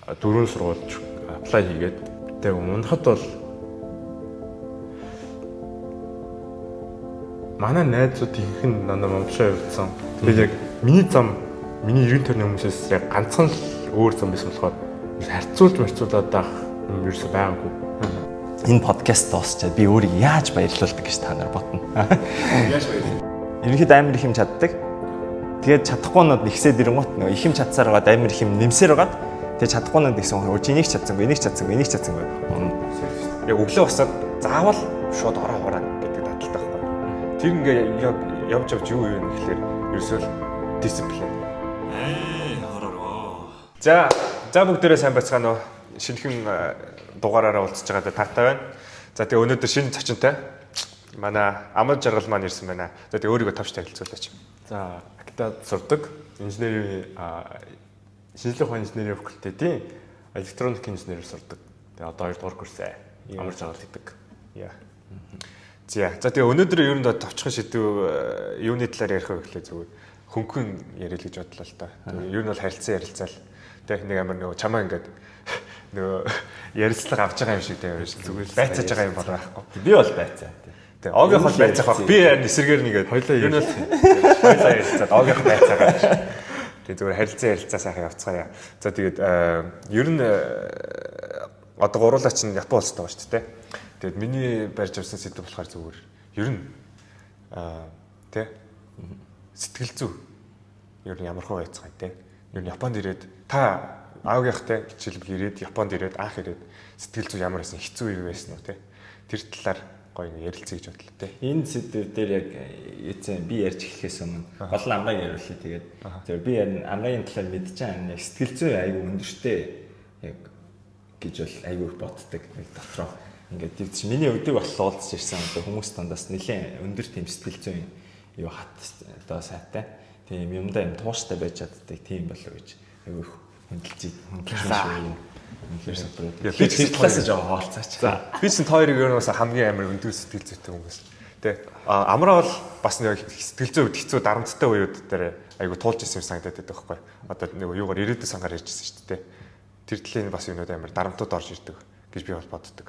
Дөрвөн сургуульд apply хийгээд тэгээ унахад бол манай найзууд ихэнх нь дандаа момшоо явуулсан. Тэгээд яг миний зам миний эргэн тойрны хүмүүсээс яг ганцхан л өөр зам байсан болохоор харьцуулж марцуулаад байх юм ерөөсөй байгаагүй. Энэ подкаст дуусчаад би өөрийг яаж баярлуулдаг гэж та нар бодно. Яаж баярлах? Ерөнхийдөө амар их юм чаддаг. Тэгээд чадахгүй нууд нэгсээд ирэнгуут нөгөө их юм чадсаар байгаад амар их юм нэмсээр байгаад тэгээд чадахгүй нууд нэгсэн өө чи энийг чадсангүй, энийг чадсангүй, энийг чадсангүй. Яг өглөө босоод заавал шууд ороо хураана гэдэг дадалтай байхгүй. Тэр ингээ яг явж явж юу юм гэхлээр ерөөсөө л дисциплин. За за бүгдээрээ сайн байцгаана уу? Шинэхэн дугаараараа уулзж байгаадаа таатай байна. За тэгээ өнөөдөр шинэ зочинтой манай Амар Жаргал маань ирсэн байна. За тэгээ өөрийгөө товч танилцуулаач. За, Актад сурдаг инженерийн шинжлэх ухааны инженерийн факультетийн электроник инженерээр сурдаг. Тэгээ одоо 2 дугаар курсээ Амар Жаргал гэдэг. Яа. За за тэгээ өнөөдөр ер нь товчхон шийдв юуны талаар ярих вэ гэхлээр зүгээр хөнгөн яриа л гэж бодлоо л та. Тэгээ ер нь бол харилцан ярилцаал. Тэг нэг амар нөгөө чамаа ингээд нөгөө ярилцлага авч байгаа юм шиг тэг зүгээр байцааж байгаа юм бол байхгүй. Би бол байцаа. Тэг оогийнх бол байцаах байх. Би харин эсрэгээр нэгээд Хоёлаа ер нь бол хоёлаа ярилцаад оогийнх байцаагаа. Тэг зүгээр харилцан ярилцаа сайхан явцгаая. За тэгээд ер нь одоо гуруулаа чинь Япон улстай байгаа шүү дээ. Тэгээд миний барьж авсан сэдв болохоор зүгээр ер нь тэ сэтгэл зүй ер нь ямар хөө байцгаая те. Ер нь Японд ирээд та аагийнхтай жишээлбэл ирээд Японд ирээд анх ирээд сэтгэл зүй ямар байсан, хэцүү юу байсан уу те. Тэр талаар гоё нэг ярилцъя гэж бодлоо те. Энэ сэдв дээр яг эцэн би ярьж эхлэхээс өмнө гол нь амгааг яриулъя. Тэгээд зөв би ярина амгагийн талаар мэдчихээн яг сэтгэл зүй айгүй өндөртэй яг гэж бол айгүй их боддог нэг дотроо. Ингээд тийм чи миний өдөг болол уулзч ирсэн одоо хүмүүс дундаас нэлээд өндөр тийм сэтгэл зүйн юу хат одоо сайтай. Тийм юмдаа юм тууштай байж чаддаг тийм болов гэж айгүй их хөндлөж шүү. Үнэхээр супер. Би Би тэр талаас нь жоохон хоолцооч. За би чинь та хоёрыг ер нь бас хамгийн амар өндөр сэтгэл зүйтэй хүмүүс. Тэ амраа бол бас нэг сэтгэл зүй үед хэцүү дарамттай үеуд дээр айгу туулж исэн юм санагдаад байдаг байхгүй. Одоо нэг юугаар ирээдүйн сангаар ярьжсэн шүү дээ. Тэр талын бас юмнууд амар дарамтууд орж ирдэг гэж би бол боддог.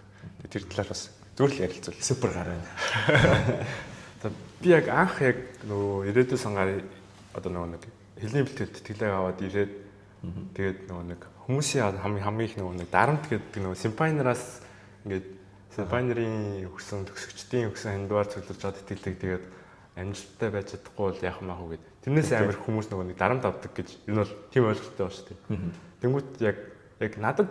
Тэр талаар бас зүгээр л ярилцвал. Супер гар байна. За би яг анх яг нөгөө ирээдүйн сангаар одоо нөгөө нэг хэлний бэлтгэл тэтгэлэг аваад ирээд тэгээд нөгөө нэг хүмүүсийн хамгийн хамгийн их нөгөө нэг дарамт гэдэг нөгөө симпайнераас ингээд симпайнерын өгсөн төгсөгчдийн өгсөн хандвар цуглуулж аваад тэтгэлэг тэгээд амжилттай байж чадахгүй бол яах юм аах вэ гэд. Тэрнээс амар хүмүүс нөгөө нэг дарамт авдаг гэж энэ бол тийм ойлголттой байна шүү дээ. Тэнгүүт яг яг надад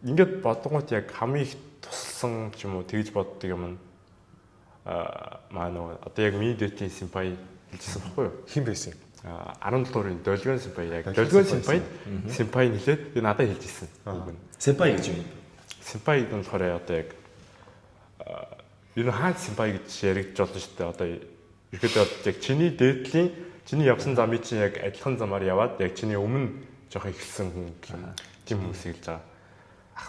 ингээд бодгоот яг хамгийн их тусалсан ч юм уу тэгж боддог юм нь маа нөгөө одоо яг миний дэтийн симпай хэлжсэн баггүй юу? Хэн байсан юм? 17 дуурын Долгион симпай яг Долгион Долгион симпай симпай хэлээд би надад хэлж ирсэн үг нь. Сэмпай гэж юу юм? Симпай гэдэг нь болохоор одоо яг ер нь хаад симпай гэж яригдж болно шүү дээ. Одоо ерөөдөө яг чиний дээдлийн чиний явсан замыг чинь яг адилхан замаар яваад яг чиний өмнө жоохон эхэлсэн хүн гэх юм. Тийм хүмүүсийг хэлж байгаа.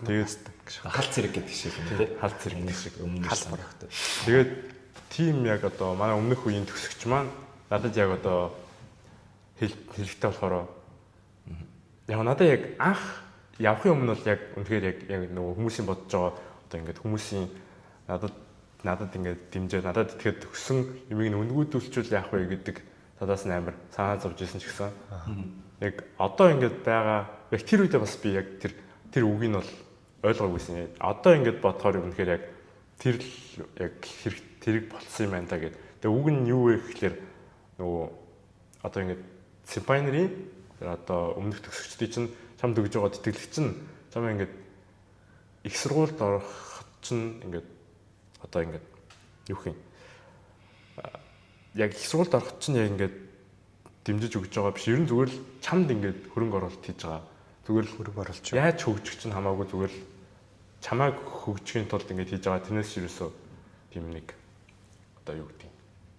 Тэгээд Хал цэрэг гэдэг шиг юм тий. хал цэрэг гэдэг шиг өмнө Хал борогтой. Тэгээд тийм яг одоо манай өмнөх үеийн төгсөгч маань надад яг одоо хэлэхтэй болохоор яг надад яг анх явахын өмнө бол яг үнэхээр яг яг нөгөө хүмүүсийн бодож байгаа одоо ингээд хүмүүсийн надад ингээд дэмжээ надад итгээд төгсөн юмыг нь үнгүүдүүлчихвэл яах вэ гэдэг талаас нь амар санаа зовж исэн ч гэсэн яг одоо ингээд байгаа яг тэр үедээ бас би яг тэр үгийг нь бол ойлгоогүйсэн. Одоо ингээд бодохоор үнэхээр яг тэр л яг хэрэг тэрэг болцсон юм байна да гэд. Тэгээ үг нь юу вэ гэхлээр нөгөө одоо ингээд симпайнерийн тэр одоо өмнөх төгсөгчдийн чинь чамд өгж байгаа тэтгэлэг чинь чам ингээд их сургуульд орох чинь ингээд одоо ингээд юу гэх юм яг их сургуульд орох чинь яг ингээд дэмжиж өгж байгаа биш. Ер нь зүгээр л чамд ингээд хөрөнгө оруулалт хийж байгаа. Зүгээр л Хөрөнгө оруулалт. Яаж хөгжих чинь хамаагүй зүгээр л чамайг хөгжихийн тулд ингээд хийж байгаа. Тэрнээс ерөөсөө тийм нэг одоо юу гэдэг юм.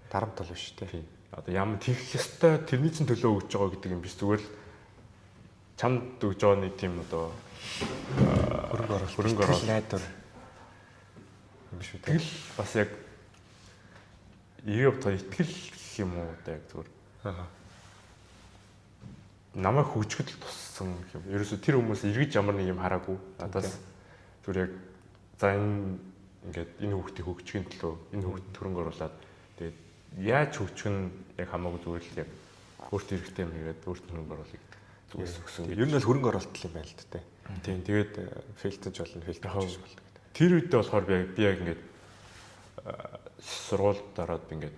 Дарамт бол биш те. Тийм. Одоо ямар тэгэх ёстой тэрний чинь төлөө өгж байгаа гэдэг юм биш. Зүгээр л чамд өгж байгаа нэг тийм одоо Хөрөнгө оруулалт. Хөрөнгө оруулалт. Найдвар. Юм биш үү те. Тэгэл бас яг эргээ бодохоор итгэл гэх юм уу одоо яг зүгээр. Аа. намайг хөгжихэд л туссан юм. Ерөөсө тэр хүмүүс эргэж ямар нэг юм хараагүй. Надаас зүгээр яг за энэ ингээд энэ хүүхдийг хөгжихийн төлөө энэ хүүхд хөрөнгө оруулаад тэгээд яаж хөгжих нь яг хамаагүй зүгээр л яг өөртөө хэрэгтэй юм хийгээд өөртөө хөрөнгө оруулах гэдэг зүгээс өгсөн. Ер нь бол хөрөнгө оруулалт юм байна л да. Тийм, тэгээд fail-тэж болно, fail-тэж болно гэдэг. Тэр үедээ болохоор би яг ингээд сургуульд ороод ингээд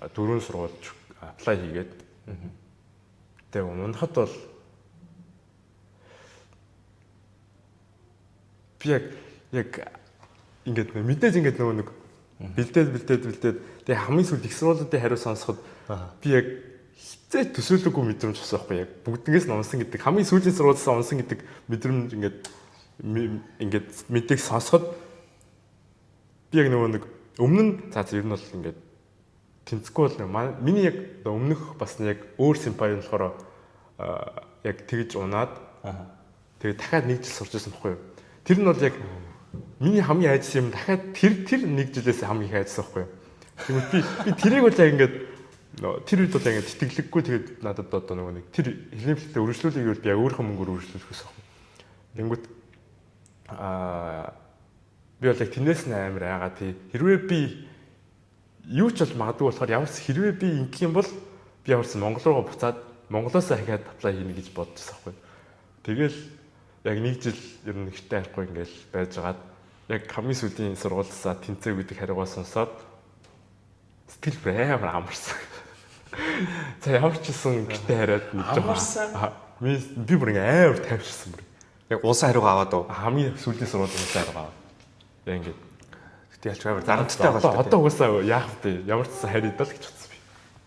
4 сургуульд apply хийгээд тэгээ унахад бол би яг ингээд мэдээж ингээд нөгөө нэг бэлдээд тэгээ хамгийн сүүлд их сургуулиудын хариу сонсоход би яг хизээ төсөөлөөгүй мэдрэмж болсон байхгүй яг бүгднгээс нь унсан гэдэг хамгийн сүүлийн сургуулиас унсан гэдэг мэдрэмж ингээд мэдээг сонсоход би яг нөгөө нэг өмнө нь за ер нь бол ингээд тэнцэхгүй бол миний яг өмнөх бас яг өөр симпай нь болохоор яг тэгж унаад тэгээ дахиад нэг жил сурч байсан байхгүй юу. Тэр нь бол яг миний хамгийн айдсан юм дахиад тэр нэг жилээс хамгийн их айдсан байхгүй юу. Тэгмээ би тэрийг бол яг ингээд тэр үед бол ингээд тэтгэлэггүй тэгээд надад одоо нөгөө нэг тэр хэлний бэлтгэлээ үргэлжлүүлэе гэвэл би яг өөрийнхөө мөнгөөр үргэлжлүүлэх гэсэн байхгүй. Тэнгүүт би бол яг тэрнээс нь амар айгаа тий. Хэрвээ би юу ч бол магадгүй болохоор ямар ч хэрвээ би ингэх юм бол би ямар ч Монгол руугаа буцаад Монголоос ахиад apply хийнэ гэж бодчихсон байхгүй. Тэгэл яг нэг жил ер нь гэртээ харахгүй ингээл байжгаад яг хамгийн сүүлийн сургуулиасаа тэнцээ гэдэг хариугаа сонсоод сэтгэл бүр амар амарсан. За ямар ч гэсэн гэртээ хараад нэг жоохон амарсан. Би бүр ингээ амар тайвширсан бүр. Яг улсын хариугаа аваад уу? Хамгийн сүүлийн сургуулийн хариугаа аваад. Яг ингээд Гэтэ ялч амар дарамттай байгаа л да. Одоо угаасаа яах вэ? Ямар ч гэсэн харъя даа л гэж бодсон би.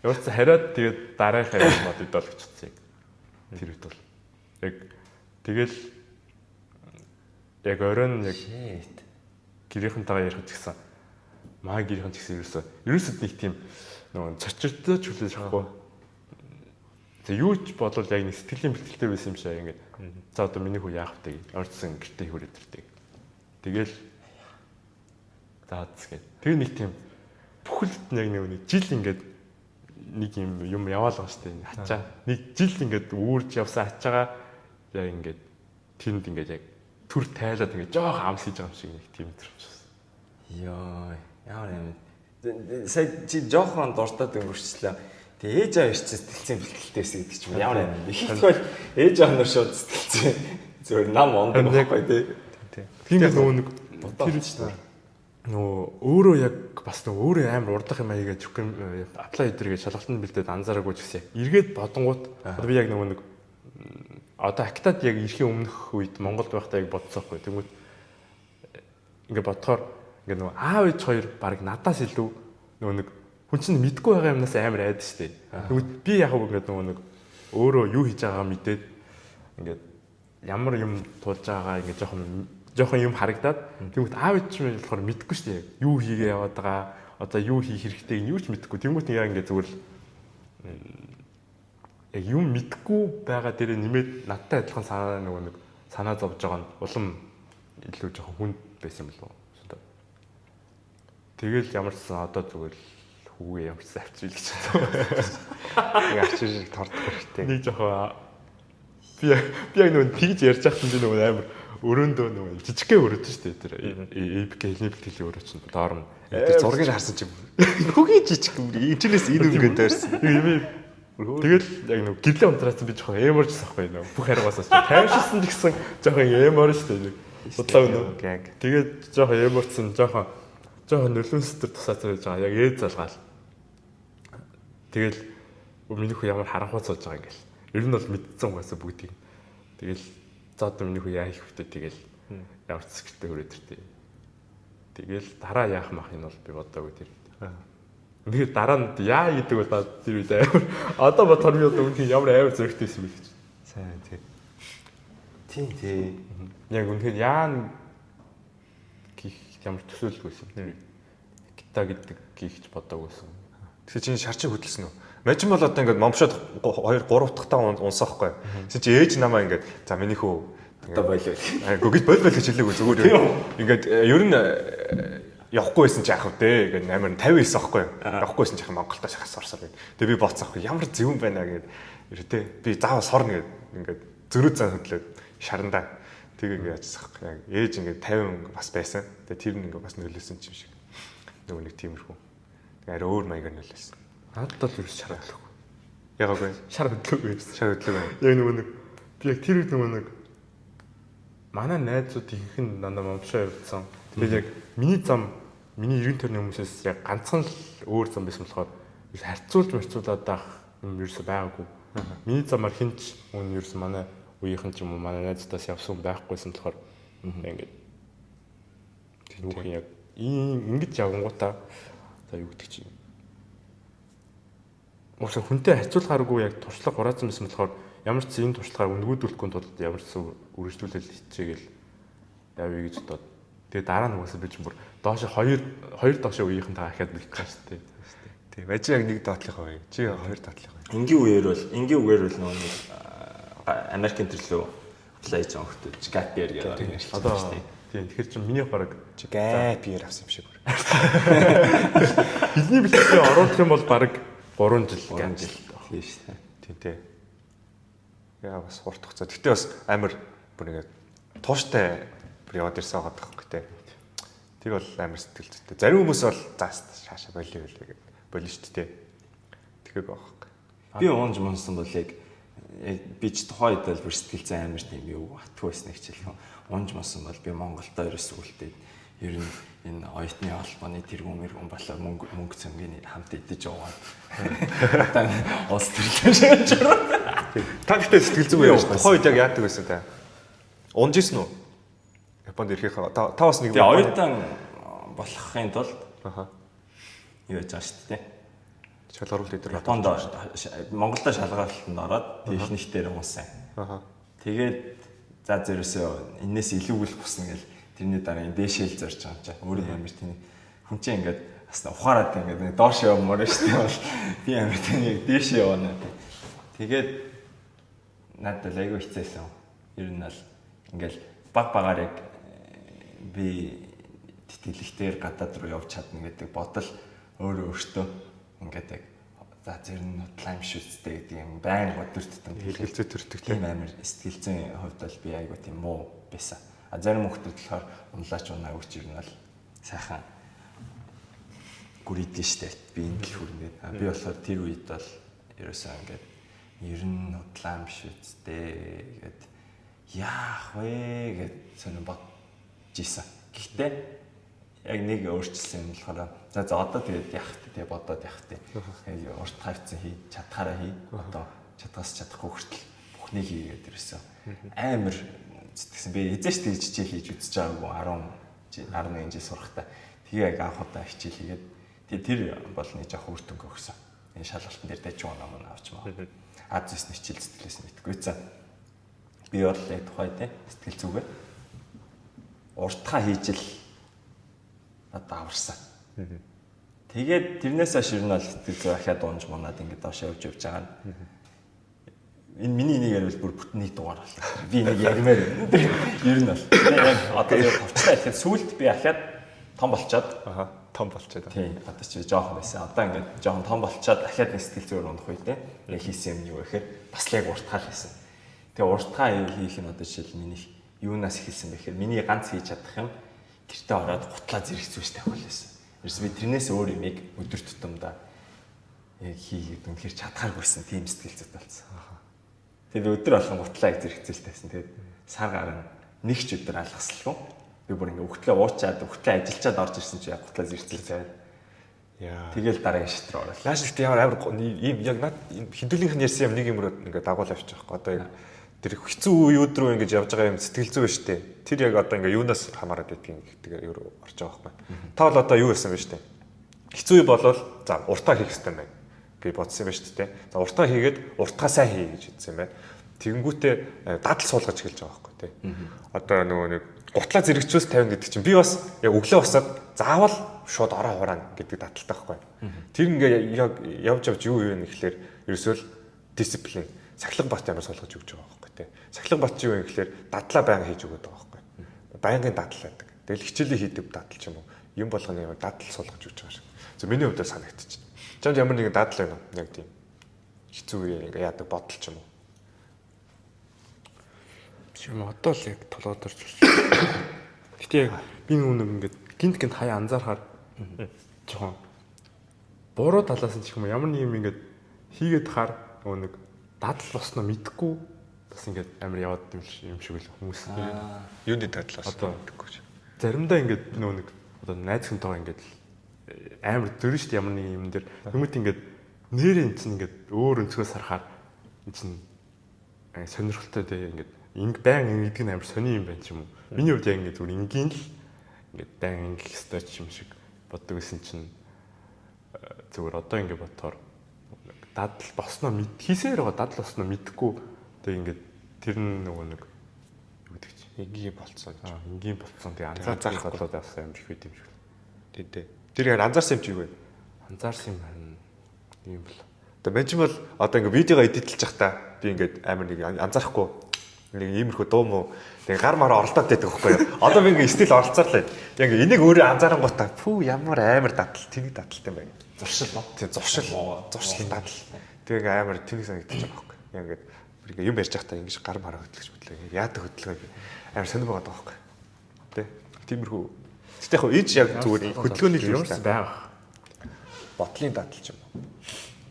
Ямар ч гэсэн хариад тэгээд дараах хариу бодъё даа л гэж бодсон яг. Тэр үед бол яг тэгэл яг оройн яг гэрийнхэнтэйгээ ярих ч гэсэн маа гэрийнхэн ч гэсэн ерөөсөө нэг тийм нөгөө цочиртой ч хүлээж авахгүй. Тэг юу ч бодвол яг нэг сэтгэлийн бэлтгэлтэй байсан юм шиг ингээд. За одоо миний хүү яах вэ? Ямар ч гэсэн гэртээ хүрээд ирдэг. Тэгэл заац гээд. Тэр нэг тийм бүхэлд нь яг нэг жил ингээд нэг юм яваал байгаа шүү дээ. Хачаа. Нэг жил ингээд үүрж явсан хачаагаа яг ингээд тэнд ингээд яг төр тайлаад ингээд жоох амс хийж байгаа юм шиг нэг тийм мэдрэмж байна. Йоо, ямар юм. Сая чи жоохон дуртад өнгөрчлөө. Тэгээ ээж аав ирсэн сэтгэлзэн бэлтгэлтэй байсан гэдэг чинь ямар юм. Их тохиол ээж аав нар шууд сэтгэлзэн зөвөр нам ондог байхгүй тий. Тийм нөгөө нэг тэр нөгөө өөрөө яг бас нөгөө өөрөө амар урдах юм аягаа зүрх apply хийдэр гэж шалгалтанд бэлдээд анзаараагүй ч гэсэн эргээд бодонгууд одоо би яг нөгөө нэг одоо актад яг ирэхийн өмнөх үед Монголд байхдаа яг бодсон байхгүй. Тэнгүүт ингээ бодохоор ингээ нөгөө аав ээж хоёр баг надаас илүү нөгөө нэг хүн чинь мэдгүй байгаа юмнаас амар айд штэ. Тэнгүүт би яг ингээ нөгөө нэг өөрөө юу хийж байгаагаа мэдээд ингээд ямар юм тулж байгаагаа ингээ жоохон юм харагдаад тэнгүүт аав ээж чинь болохоор мэдгүй шүү дээ. Юу хийгээ яваад байгаа, одоо юу хийх хэрэгтэйг юу ч мэдгүй. Тэнгүүт яг ингээ зүгээр л яг юм мэдгүй байгаа дээрээ нэмээд надтай адилхан санаа нөгөө нэг санаа зовж байгаа нь улам илүү жоохон хүнд байсан болов уу. Тэгэл ямар ч сан одоо зүгээр л хүүгээ ямар ч сан авчиръя гэж бодсон. Яг авчирыг тордох хэрэгтэй. Нэг жоохон би яг нөгөө тэгж ярьж байхад би нөгөө амар өрөөндөө нөгөө жижигхэн өрөөд шүү дээ тэр APK хэлний бэлтгэлийн өрөө чинь доор нь тэр зургийг харсан чинь хөгийн жижиг энэчнээс энэ өнгөнд дайрсан. Юм. Тэгэл яг нөгөө гэрлээ унтраасан би жоохон эморжсэн байхгүй нөгөө бүх хариугаас ч тайвширсан ч гэсэн жоохон эмор шүү дээ. Судлаа өнөө. Тэгээд жоохон эморцсон жоохон нөлөөсдөр тусаацаа байж байгаа. Яг ээд залгаал. Тэгэл миний хүү ямар харанхуй сууж байгаа ингээл. Ер нь бол мэдсэн угаасаа бүгдийг. Тэгэл за одоо миний хүү яа хийх вэ тэгэл ямар ч зэгтээ хүрээд иртээ. Тэгэл дараа яах мах энэ бол би бодоагүй тэр үед. Тэгэхээр дараа нь яа гэдэг бол тэр үед амар одоо бодохоор би одоо үнэхээр ямар амар зөрөгтэй байсан бэ гэж. Сайн тий. Тийм тий. Яг үнэхээр яа гих ямар төсөөлгүйсэн тэр үед. Гита гэдэг гихч бодоагүйсэн. Тэгэхээр чинь шарчиг хөдөлсөн үү? Мажин бол одоо ингээд момшоод 2 3 утгатаа унсаахгүй. Тэгсэн чи ээж намаа ингээд за миний хүү одоо болов. Айгу гэж бол гэж хэлээгүй зүгээр ингээд ер нь явахгүй байсан чи яах вэ гэдэг амар 59 аахгүй. Явахгүй байсан чи яах Монголдо шахас орсоор гэд. Тэгээ би бодсон аахгүй ямар зөвөн байна гэд. Тэ би заавал сорно гэд ингээд зөрүү зан хөдлөөд шарандаа. Тэгээ ингээд яжсах. Яг ээж ингээд 50 бас байсан. Тэгээ тэр нь ингээд бас нөлөөсөн юм шиг. Нөгөө нэг тиймэрхүү. Тэгээ арай өөр маягаар нөлөөлсөн. Надад бол ерөөс шар хөдлөөгүй. Ягаад вэ? Шар хөдлөөгүй ерөөс. Шар хөдлөөгүй. Яг нөгөө нэг би яг тэр үед нөгөө нэг манай найзууд ихэнх нь дандаа момшоо явдсан. Тэгээд яг миний зам миний эргэн тойрны хүмүүсээс яг ганцхан л өөр зам байсан болохоор ерөөс харьцуулж марцуулаад байх юм ерөөсөө байгаагүй. Миний замаар хинч үн ерөөсөө манай үеийнхэн ч юм уу манай найзуудаас явсан байхгүйсэн болохоор ингээд түүхэн яг ийм ингэж явангуудаа за юу гэдэг чинь уусаа хүнтэй харьцуулахааргүй яг туршлага хураацсан байсан болохоор ямар ч энэ туршлагаа үнгүүдүүлэхгүй тулд ямар ч үргэлжлүүлэл хичээгээл явъя гэж бодоод тэгээ дараа нь угаасаа би ч бүр доош хоёр доош үеийнхэн та ахаад бэлтгэж байгаа шүү дээ. Тийм. Ажи яг нэг доотлынхаа үе. Чи хоёр доотлынхаа үе. Энгийн үеэр бол энгийн үгээр бол нөгөө нэг Америкийн төрлөө apply хийж байгаа хүмүүс gap year гэдэг юм Одоо тийм тэгэхээр чи миний бараг Чи gap year авсан юм шиг бүр. Хэлний бэлтгэлээ оруулах юм бол бараг 3 жил 3 жил тийм шүү дээ. Тийм тий. Яа бас урт хугацаа. Гэтэ бас амар бүр ингээд тууштай бүр яваад ирсэн байгаа байхгүй тий. Тэр бол амар сэтгэл зүйтэй. Зарим хүмүүс бол заас шааша болио болио гэдэг болно шүү дээ. Тэгэхээр байхгүй. Би уунж мунсан бол яг би ч тухайн үед бол бүр сэтгэл зүйн амар тийм юу атгүй байсан хичээл. Унж мунсан бол би Монголдо ерөөс үлдээд ер нь энэ оюутны холбооны тэргүүн мэргүүн болоо мөнгө мөнгө цөмгийн хамт идэж уугаад одоо улс төрлөө шигэж байгаа. Та гэхдээ сэтгэл зүй яаж тухайн үед яг яадаг байсан та? Унж исэн үү? Японд ирэхийнхаа та бас нэг Тэгээ оюутан болохын тулд Аха. юу яаж байгаа шүү дээ. Шалгаруулалт өдр Японд Монголдо шалгаруулалтанд ороод техник дээр унсан. Аха. Тэгээд за зэрэсээ энээс илүүгэл бусна гэл тэрний дараа энэ дээшээл зорж байгаа юм чинь. Өөрөө амар тийм хүн чинь ингээд бас ухаарад ингээд нэг доош явмаар шүү дээ бол би амар тийм яг дээшээ явна. Тэгээд надад л айгүй хэцээсэн. Ер нь бол ингээл баг багаар яг би тэтгэлэгтэр гадаад руу явж чадна гэдэг бодол өөрөө өөртөө ингээд яг за зэрэг нь худлаа юм шүү дээ гэдэг юм байнга өдөр тутам Хэлгэлцээ төрдөг тийм амар сэтгэл зүйн хувьд бол би айгүй тийм муу байсан. А зарим хүмүүс болохоор унлаач унаагүй ч ер нь бол сайхан гүрийдэн штэ би энэ л хүрнэ. А би болохоор тэр үед бол ерөөсөө ингээд ер нь худлаа юм шүү дээ гэд яах вэ гэд сонир бодож исэн. Гэхдээ яг нэг өөрчлөсөн юм болохоор за за одоо тэгээд яах вэ тэгээ бодоод яах вэ. Яг урт хавцсан хий чадхаараа хий. Одоо чадхаас чадахгүй хүртэл бүхнийг хийгээд ерөөсөө амар зүтгэсэн. Би эзэж тэгж хичээл хийж үзэж байгаагүй 10 11 жил сурахтаа. Тэгээ яг анх удаа хичээл хийгээд тэгээ тэр бол нэг жоох үр дүнг өгсөн. Энэ шалгалтын дээр дайч унаа мөн авч маа. Аз зүсний хичээл зүтгэлээс мэдгүй за. Би бол яг тухай тий сэтгэл зүгээр уртгаа хийж л надад аварсан. Тэгээд тэрнээс хойш ер нь бол сэтгэл зүй ахиад унж мунаад ингээд доош явж явж байгаа нь. Энэ миний энийг яриул бүр бүтэн нэг дугаар боллоо. Би энийг ярмаар байна. Ер нь бол яг одоо яг товчлаа ихэд сүулт би ахиад том болчоод Аха. Том болчиход. тий одоо чи жоохон байсан. Одоо ингээд жоохон том болчоод ахиад нэг сэтгэл зүгээр унах үедээ яг хийсэн юм нь юу гэхээр бас л яг уртгаа л хийсэн. Тэгээ уртгаа хийх нь одоо жишээл миний юунаас эхэлсэн бэ гэхээр миний ганц хийж чадах юм гэртээ ороод гутлаа зэрэгцүүш тавих байсан. Ерөөс би тэрнээс өөр юмыг өдөр тутамдаа яг хийгээд үнэхээр чадхааргүйсэн тийм сэтгэл зүйт болсон. Тэгээ би өдөр болгон гутлаа яг зэрэгцээл тавьсан. Тэгээд сар гарan нэг ч өдөр алгасалгүй. Би бүр ингээ өгтлээ уучаад өгтлээ ажиллачаад орж ирсэн чи яг гутлаа зэрэгцээл тавиад. Яа. Тэгэл дараагийн шат руу орол. Нааш ихтэй ямар амар ийм яг над хиндүүлийнх нь ярьсан юм нэг юм руу ингээ дагуул авчих байхгүй. Одоо яг тэр хэцүү үеуд рүү ингэж явж байгаа юм сэтгэл зүй шүү дээ. Тэр яг одоо ингээ юунаас хамаарат байдгийг гэдэг юу руу орж байгаа байхгүй. Та бол одоо юу яасан бэ шүү дээ. Хэцүү үе болвол за уртаа хийх хэрэгтэй байна гэж бодсон юм байна шүү дээ. За уртаа хийгээд уртгаа сайн хий гэж хэлсэн юм байна. Тэгэнгүүтээ дадал суулгаж эхэлж байгаа байхгүй тий. Одоо нөгөө нэг гутлаа зэрэгцүүлс тавина гэдэг чинь би бас яг өглөө босоод заавал шууд ороо хураана гэдэг дадалтай байхгүй. Тэр ингээ яг явж явж юу юу нэхлээр ерөөсөө л дисциплин сахилга бат амар суулгаж өгч байгаа байхгүй тий. Сахилга бат юу юм гэхлээр дадлаа байнга хийж өгöd байгаа байхгүй. Байнгын дадал байдаг. Тэгэл хичээлээ хийдэг дадал ч юм уу. Юм болгоны ямар дадал суулгаж өгч байгаа шиг. Зөв миний хувьд санагдчих. Чамд ямар нэгэн дадал байна уу? Яг тийм. Хэцүү ингээ яадаг бодол ч юм уу. Биш юм одоо л яг толгойд орж байна. Гэтэ яг би нэг ингээд гинт гинт хаяа анзаархаар жоохон буруу талаас нь ч юм уу ямар нэг юм ингээд хийгээд хаар нөгөө нэг дадал босноо мэдхгүй бас ингээд амар яваад юм шиг л хүмүүс. Юуны дадлаас Одоо мэдэхгүй ч. Заримдаа ингээд нөгөө нэг одоо найз хүнтэйгээ ингээд амар дөрөн шүү дээ ямар нэг юм дээр. Хүмүүст ингээд нэр эн чинь ингээд өөр өнцгөөс харахаар эн чинь сонирхолтой дээ ингээд инг байн ингэдэг нь амар сони юм байна ч юм уу. Миний хувьд яг ингээд зүгээр энгийн л ингээд байн ингэх ёстой ч юм шиг боддог гэсэн чинь зүгээр одоо ингээд бодохоор дадал босноо мэд хийсээр байгаа дадал босноо мэдэхгүй тэг ингээд тэр нь нөгөө нэг юу гэдэг чинь Энгийн болцсон. Энгийн болцсон тэг анзаарах бодлоо бас амар их байд юм шиг. Тий, тий. Тэр яг анзаарсан юм чи юу вэ? Анзаарсан юм харин юм бол. Одоо мен ч бол одоо ингээд видеого эдитэлж байхдаа би ингээд амар нэг анзаарахгүй нэг иймэрхүү дуу муу нэг гар мараа оролдоод байдаг байхгүй юу? Одоо би ингээд стил оролцоор л байд. Яг ингээд энийг өөрөө анзаарангуудаа пүү ямар амар дадал тэнэг дадалтай юм байна. Зуршил уу? Тий, зуршил. Зуршил дадал. Тэгээ ингээд амар тэнэг санагдчих байгаа байхгүй юу? Яг ингээд бүр ингээд юм ярьж байхдаа ингэж гар мараа хөдлөж хөдлөө. Яадаг хөдөлгөөн амар сонир байгаа байхгүй юу? Тэ. Тиймэрхүү. Гэтэ яг энэ ч яг зүгээр хөдөлгөөний л юм юм байгаа. Бодлын дадал ч юм уу.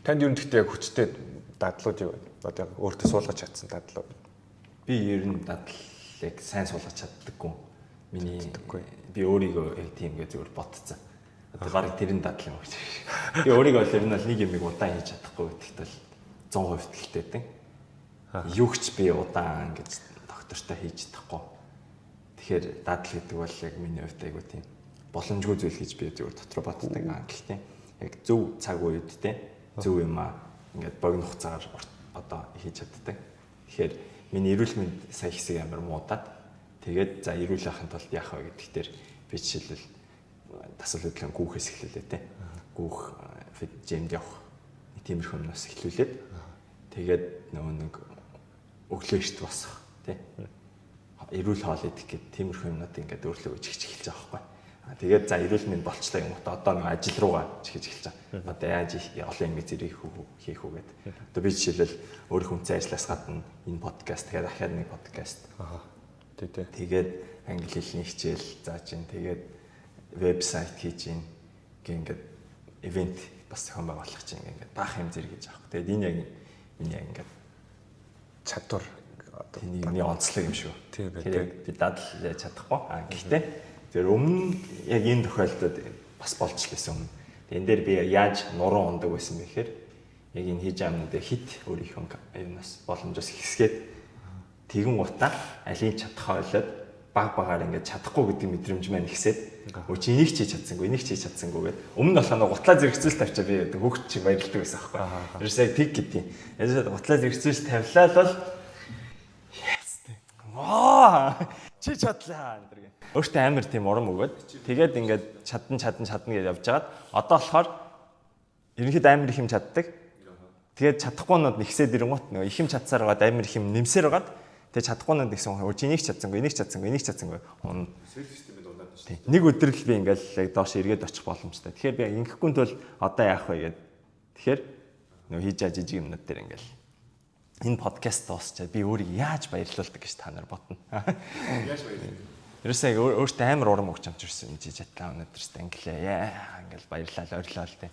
Танд юу нэгтээ яг хүчтэй дадлууд юу вэ? Одоо яг өөртөө суулгаж чадсан дадлууд. Би ер нь дадал яг сайн суулгаж чаддаггүй. Миний би өөрийгөө яг тийм гээ зүгээр ботцсон. Одоо бараг тэр нь дадал юм гэж. Би өөрийгөө бол ер нь бол нэг юмыг удаан хийж чадахгүй гэдэгт бол 100% итгэлтэй байдаг. Юу ч би удаан гэж доктортой хийж чадахгүй. Тэгэхээр дадал гэдэг бол яг миний хувьд айгуу тийм боломжгүй зүйл гэж би зүгээр дотор боддог. Гэхдээ яг зөв цаг үед те зөв юм аа ингээд богино хугацаагаар одоо хийж чаддаг. Тэгэхээр миний эрүүл мэнд сая хэсэг амар муудаад тэгээд за эрүүл байхын тулд яах вэ гэдэгтэр дээр би жишээлбэл дасгал хөдөлгөөн гүүхээс эхлүүлээ те. Гүүх жимд явах тиймэрхүү юмнаас эхлүүлээд тэгээд нөгөө нэг өглөө эрт босох те. Эрүүл хоол идэх гэд тиймэрхүү юмнууд ингээд өөрлөгөө чигч эхэлж байгаа байхгүй. Тэгээд за эрүүл мэнд болчлоо юм уу одоо нэг ажил руугаа чихэж эхэлж байгаа. Одоо яаж олон юм зэрэг хийх үү гэд. Одоо би жишээлбэл өөрийнхөө үнцэн ажлаас гадна энэ подкаст тэгээд дахиад нэг подкаст. Тий, тий. Тэгээд англи хэлний хичээл зааж ин тэгээд вебсайт хийж ин гэх ингээд ивент бас зохион байгуулах чинь ингээд баах юм зэрэг гэж аахгүй. Тэгээд энэ яг миний яг ингээд чадвар одоо миний онцлог юм шүү. Тийм бай. Тэгэхээр би дадал яаж чадахгүй. Гэхдээ тэр өмнө яг энэ тохиолдолд бас болж л байсан өмнө. Энэ дээр би яаж нуруу ундаг байсан бэ гэхээр яг энэ хийж байгаа юмнуудыг хит өөрийнхөө юунаас боломжоос хэсгээд тэгэн гутаа алийг чадхаа ойлоод баг багаар ингээд чадахгүй гэдэг мэдрэмж маань ихсээд өө чи энийг чи чадсангүй энийг чи чадсангүй гэд өмнө нь болохоор гутлаа зэрэгцүүл тавьчаа би гэдэг хөөгч чи баярлдаг байсан аахгүй. Ерөөсөө яг тэг гэдэг. Ерөөсөө гутлаа зэрэгцүүл тавилаа л бол yes. Аа чи чадлаа энэ гэх. Өөртөө амар тийм урам өгөөд тэгээд ингээд чадан чадан чадна гэж явж хагаад одоо болохоор ерөнхийдөө амар их юм чаддаг. Тэгээд чадахгүйнууд нэгсээд ирэнгуут нөгөө их юм чадсаар байгаад амар их юм нэмсээр байгаад тэгээд чадахгүйнууд нэгсэн өө чи энийг чадсангүй энийг чадсангүй энийг чадсангүй. Нэг өдөр л би ингээл яг доош эргээд очих боломжтой. Тэгэхээр би ингэхгүй тул одоо яах вэ гэд. Тэгэхээр нөгөө хийж байгаа жижиг юмнууд дээр ингээл энэ подкаст дуусчаа би өөрийг яаж баярлуулдаг гэж та нар бодно. Яаж баярлуулдаг? Ерөөсөө яг өөртөө амар урам өгч амжирсан юм жиж чадлаа өнөөдөр ч англиа яа ингээл баярлал ойрлоо л тэ.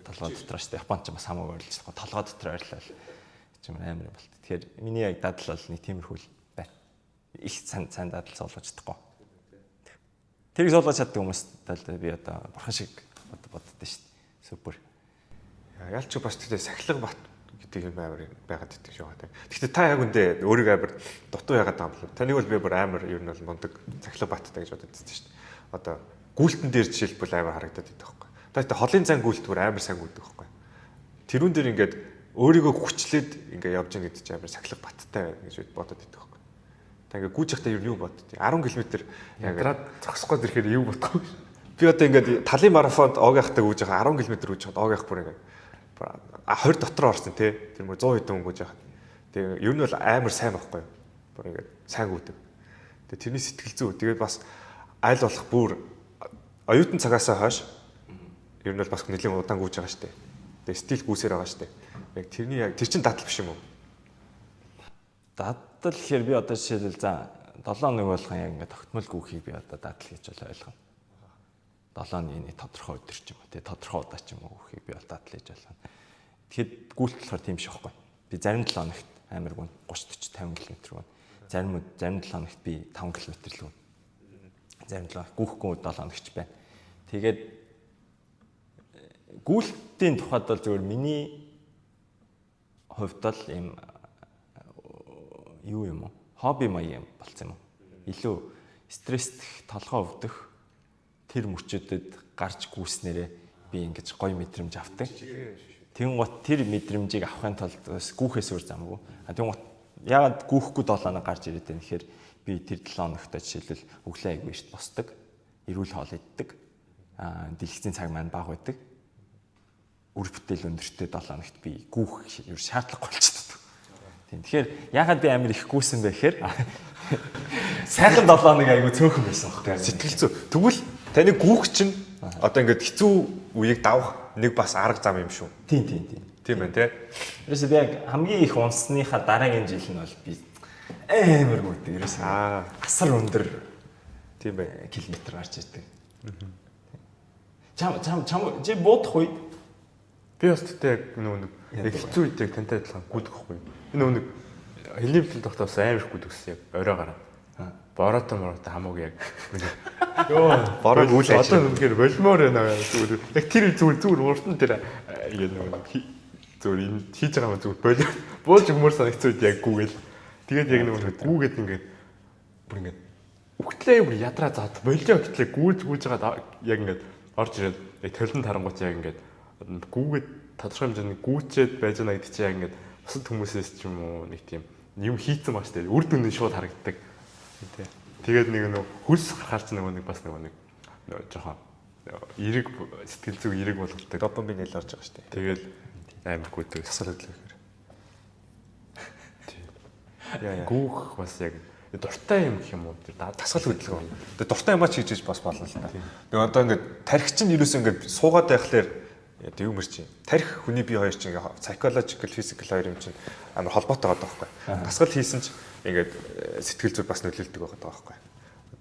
Толгой дотор шүү дээ. Японд ч бас хамаагүй ойрлож чадахгүй толгой дотор ойрлоо л юм амар юм болт. Тэгэхээр миний яг дадал бол нэг тиймэрхүү л байна. Их сайн сайн дадал суулгаж чадахгүй. Тэрийг суулгаж чаддаг хүмүүс тал би одоо бурхан шиг боддоо шүү дээ. Супер. Ялч бас тэгтээ сахилга бат гэдэг юм амар байгаад идэг шүү дээ. Гэхдээ та яг үндэ өөрийгөө амар дутуу яагаад байгаа юм бэ? Таныг бол би бүр амар ер нь бол мундаг сахилга баттай гэж бодод байсан шүү дээ. Одоо гүйлтэн дээр жишээлбэл амар харагдаад идэх байхгүй. Та тэгтээ холын зан гүйлт бүр амар сайн гүйдэг байхгүй. Тэрүүн дээр ингээд өөрийгөө хүчлээд ингээд явж гин гэдэг чинь амар сахилга баттай байна гэж бодод идэх байхгүй. Та ингээд гүйж явахдаа ер нь юу бодд? 10 км яг зогсох гээд ирэхээр юу бодохгүй. Би одоо ингээд талын марафонд Огяхтай гүйж байгаа 10 км гүйж байхад Огях бүр ингээд 20 дотор орсон тий. Тэр мөр 100 хэдэн гүйж байхад. Тэгээ ер нь бол амар сайн байхгүй юу? Бүр ингээд сайн гүйдэг. Тэгээ тэрний сэтгэл зүй. Тэгээд бас аль болох бүр оюутан цагаасаа хойш ер нь бол бас нэлээд удаан гүйж байгаа шүү дээ. Тэгээ стил гүйсээр байгаа шүү дээ. Яг тэрний яг тэр чин дадал биш юм уу? Дадал гэхээр би одоо жишээлбэл за 7 хоног болгон яг ингээд тогтмол гүөхийг би одоо дадал гэж бол ойлгоно. 7 хоногийн нэг тодорхой өдөр ч юм уу, тэгээ тодорхой удаа ч юм уу гүөхийг би бол дадал гэж ойлгоно. Тэгэхэд гүйлт болохоор тийм биш байхгүй. Би зарим 7 хоногт амар гүн 30 40 50 км гүн. Зарим зарим 7 хоногт би 5 км л гүн. Зарим 7 гүүхгүй 7 хоногч байна. Тэгээд гүйлтийн тухайд бол зөвхөн миний хувьд бол ийм юу юм уу? Хобби маяг юм болцсон юм уу? Илүү стресстэх, толгой өвдөх тэр мөчөдөд гарч гүйснээрээ би ингэж гоё мэдрэмж авдаг. Тэнгуут тэр мэдрэмжийг авахын тулд бас гүүхээс өөр замгүй. А тэнгуут яагаад гүүхгүй 7 хоног гарч ирээд байна гэхээр би тэр 7 хоногт жишээлбэл өглөө айгүй эрт босдог, эрүүл хоол иддэг, дэлгэцийн цаг маань бага байдаг. Үр бүтээл өндөртэй 7 хоногт би гүүх ер шаардлагагүй болчихдог. Тийм. Тэгэхээр яагаад би амар их гүйсэн бэ гэхээр сайхан 7 хоног айгүй цөөхөн байсан байхгүй. Сэтгэл зүй. Тэгвэл таны гүүх чинь одоо ингээд хэцүү үеийг давах нэг бас арга зам юм шүү. Тийм тийм тийм. Тийм байна те. Ерөөсөө би яг хамгийн их унсныхаа дараагийн жил нь бол би амар гүйдэг. Ерөөсөө асар өндөр Тийм байна. километр гарч ирдэг. Чам чам чам чи буудах үед Би бас тэгтээ яг нөгөө нэг яг хэцүү үед яг тантай адилхан гүйдэг байхгүй. Би нөгөө нэг хэлний бэлтгэл тогтоо бас амар их гүйдэг гэсэн яг орой гараад. Бороотой мороотой хамаагүй яг. Йоо, Бороо гүйл одоо үнэхээр болмоор байна зүгээр. Яг тэр зүгээр зүгээр урт нь тэр ингээд нөгөө нэг зүгээр энэ хийж байгаа юм зүгээр болоо. Бууж өгмөр санагцсан үед яг гүгээл. Тэгээд яг нөгөө гүгээд ингээд бүр ингээд үхтлээ бүр ядраа заад болио гэтлээ гүйж гүйж байгаа яг ингээд орж ирээд яг толон тарангуут яг ингээд гүүгээд тодорхой хэмжээний гүйчээд байж байгаа гэдэг чинь яг ингээд бусад хүмүүсээс ч юм уу нэг тийм юм хийцэн баг штэ үр дүн нь шууд харагддаг. Тий. Тэгээд нэг нөө хөлс гарахаар ч нөгөө нэг бас нөгөө нэг жоохон эрэг сэтгэл зүг эрэг болгодог. Допамин нэл орж байгаа шүү дээ. Тэгээд амар гүйдэг. Тасгал хөдлөхээр. Яа яа. Гүүх бас яг дуртай юм гэх юм уу? Тэр Тасгал хөдөлгөөн. Тэгээ дуртай юмаа ч хийж бас болно л та. Тэгээ одоо ингээд тарих чинь ерөөсөө ингээд суугаад байхлаар одоо юу мэр чинь тарих хүний бие хоёр чинь ингээд psychological physical хоёр юм чинь амар холбоотой байгаа байхгүй. Тасгал хийсэн ч ингээд сэтгэл зүй бас нөлөөлдөг байгаа байхгүй.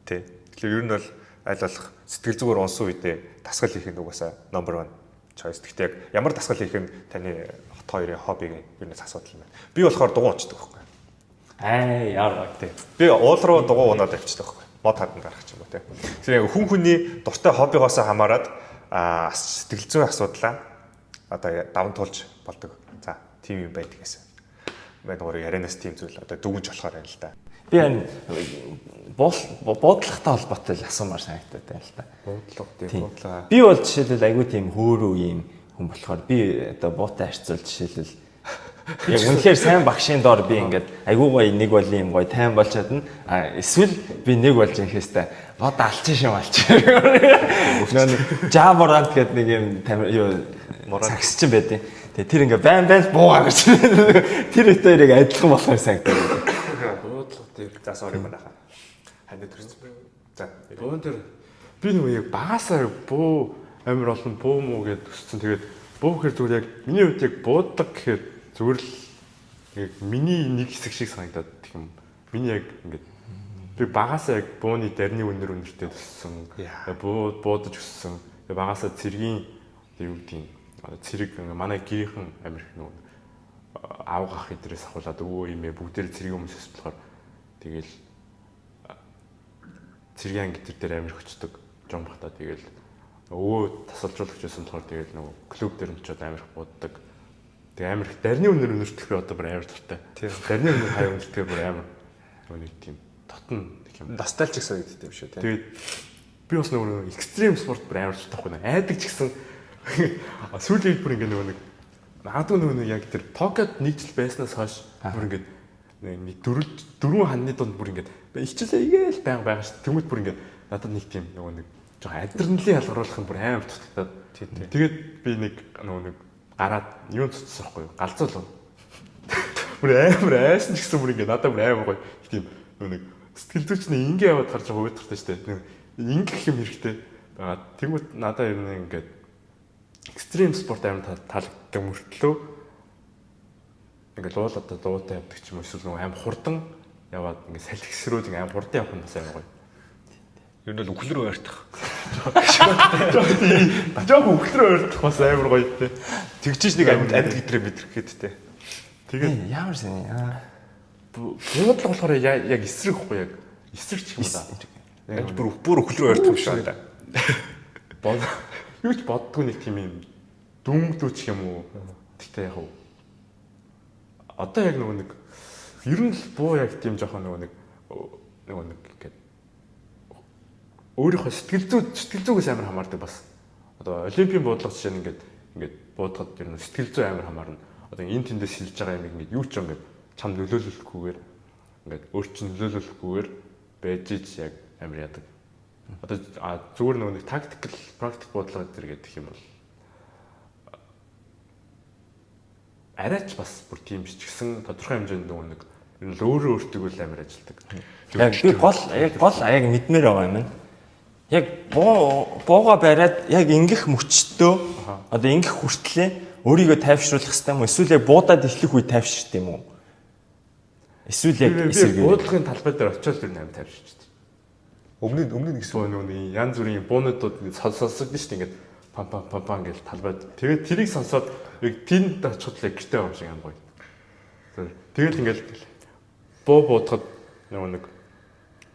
Тэ. Тэгэхээр ер нь бол аль болох сэтгэл зүгээр унсан үедээ тасгал хийх нь угаасаа number 1 choice. Гэхдээ яг ямар тасгал хийх нь таны хот хоёрын хоббиг ер нь асуудал юм байна. Би болохоор дугуй унцдаг байхгүй. Аа яар тий. Би уул руу дугуй унаад авчдаг байхгүй. Мод хаданд гарах ч юм уу те. Тэгэхээр яг хүн хүний дуртай хоббигоос хамаарат сэтгэл зүйн асуудлаа одоо даван туулж болдог. За, тийм юм байдаг гэсэн. Мань гурыг ярианаас тийм зүйл одоо дүгнж болохоор байна л да. Би энэ буудлагатай холбоотой л асуумаар санагдаад байна л та. Буудлага тийм буудлага. Би бол жишээлбэл айгүй тийм хөөрөө юм хүн болохоор би одоо буутай харьцуул жишээлбэл яг үнэхээр сайн багшийн доор би ингээд айгүй гоё нэг бол юм гоё тайван болж чадна. А эсвэл би нэг болж ингээстэй бод алчин шим алчин. Нөө Жаморант гэдэг нэг юм юу сагсчин байдیں۔ Тэгээ тэр ингээ байн байн буугаар гэж. Тэр үедээ яг адилхан болохоор санагдаад. Буудлага дээр. За, sorry манайхаа. Ханид төрсөн. За. Буун дээр би нөгөө яг багасаа буу амар олон буу муу гэдээ өссөн. Тэгээд буу гэхэр зүгээр яг миний хувьд яг буудлага гэхээр зүгээр л яг миний нэг хэсэг шиг санагдаад гэх юм. Миний яг ингээд би багасаа яг бууны дарны өнөр өнөртэй өссөн. Буу буудаж өссөн. Тэгээ багасаа цэргийн юу гэдгийг одоо цэрэг манай гэрийнхэн амар их нөгөө авгах идрээс ахуулаад өвөө имээ бүгдээр цэргийн хүмүүс өссөн болохоор тэгэл цэргийн анги тэр дээр амар их очдог. Жон бахта тэгэл өвөө тасалжуулагч байсан болохоор тэгэл нөгөө клуб дээр очиод амар их бууддаг. Тэгээ амар их дарны өнөр өнөртөх би одоо бүр амар дуртай. Дарны өнөр хаяа өнөртөхөр бүр амар нөгөө нэг тийм дотн гэх юм. Ностальжик санагддаг юм шүү те. Тэгээд би бас нөгөө экстрим спорт бүр амар дуртай байхгүй. Айдаг ч гэсэн сүүлийн үед бүр ингээ нөгөө нэг магадгүй нөгөө нэг яг тэр Токиод нэг жил байснаас хойш бүр ингээд нэг дөрвөн ханны дунд бүр ингээд хичээлээ игээл байнга байгаа шүү. Тэнгүүд бүр ингээд надад нэг тийм нөгөө нэг жоохон адреналин ялгаруулах нь бүр амар дутагдаад. Тэгээд би нэг нөгөө нэг гараад юун цуцсан байхгүй юу? Галзуул. Бүр амар айсан ч гэсэн бүр ингээд надад бүр амар гоё тийм нөгөө нэг сэтгэл зүйчний ингээ яваад гарч байгаа уйдгартай шүү дээ. Нэг ингэх юм хэрэгтэй. Байгаа. Тэнгүүд надад ер нь ингээд Extreme спорт амар таалагддаг мөртлөө ингээл уул одоо дуутай явдаг ч юм уу эсвэл нөгөө аим хурдан яваад ингээд салхисрүүд ингээд аим хурдан явах нь бас амар гоё. Ер нь бол үхэл рүү ойртох. Жоох үхэл рүү ойртох бас амар гоё те. Тэгжиж нэг амьд амьд гэдрээ мэдрэх гээд те. Тэгээд Ямар сони. Аа. буудлага болохоор яг эсрэг ихгүй яг эсрэг ч юм уу да. Яг бүр бүр үхэл рүү ойртох юм шиг байна. Бод юу ч боддгүй нэг тийм юм дүнгдүү ч юм уу. Гэтэ яг уу одоо яг нөгөө нэг ер нь л буу яг тийм жоохон нөгөө нэг ингээд өөрийнхөө сэтгэл зүйгээс амар хамаардаг бас. Одоо олимпийн буудлага жишээ нь ингээд буудахад ер нь сэтгэл зүй амар хамаарна. Одоо энэ тэндээс шилж байгаа юм ингээд юу ч ингээд чам нөлөөлөхгүйгээр ингээд өөр чинь нөлөөлөхгүйгээр байж ич яг амар яадаг. Одоо зүгээр нөгөө нэг тактикал практик буудлага зэрэг гэдэг юм бол арайч бас бүр тийм биш ч гэсэн тодорхой хэмжээнд нөгөө нэг ер нь л өөрөө өөртөө л амар ажилдаг. Яг би гол яг мэдмээр байгаа юм. Яг бууга бариад яг ингэх мөчтөө одоо ингэх хүртлээ өөрийгөө тайвшруулах хэрэгтэй юм уу? Эсвэл яг буудаад эхлэх үе тайвширт юм уу? Эсвэл яг эсэргээр буудлагын талбай дээр очиод ер нь амар тайвширчихдээ. Өмнө нь гэсэн Нөгөө нэг янз бүрийн буунуудууд ингэ сонсогдсон шүү дээ ингээд пам пам пам пам гэж талбайд. Тэгээд тэрийг сонсоод яг тэнд очиход л гэртээ байгаа юм шиг амар гоё. Тэгэл ингээд буу буудахад нөгөө нэг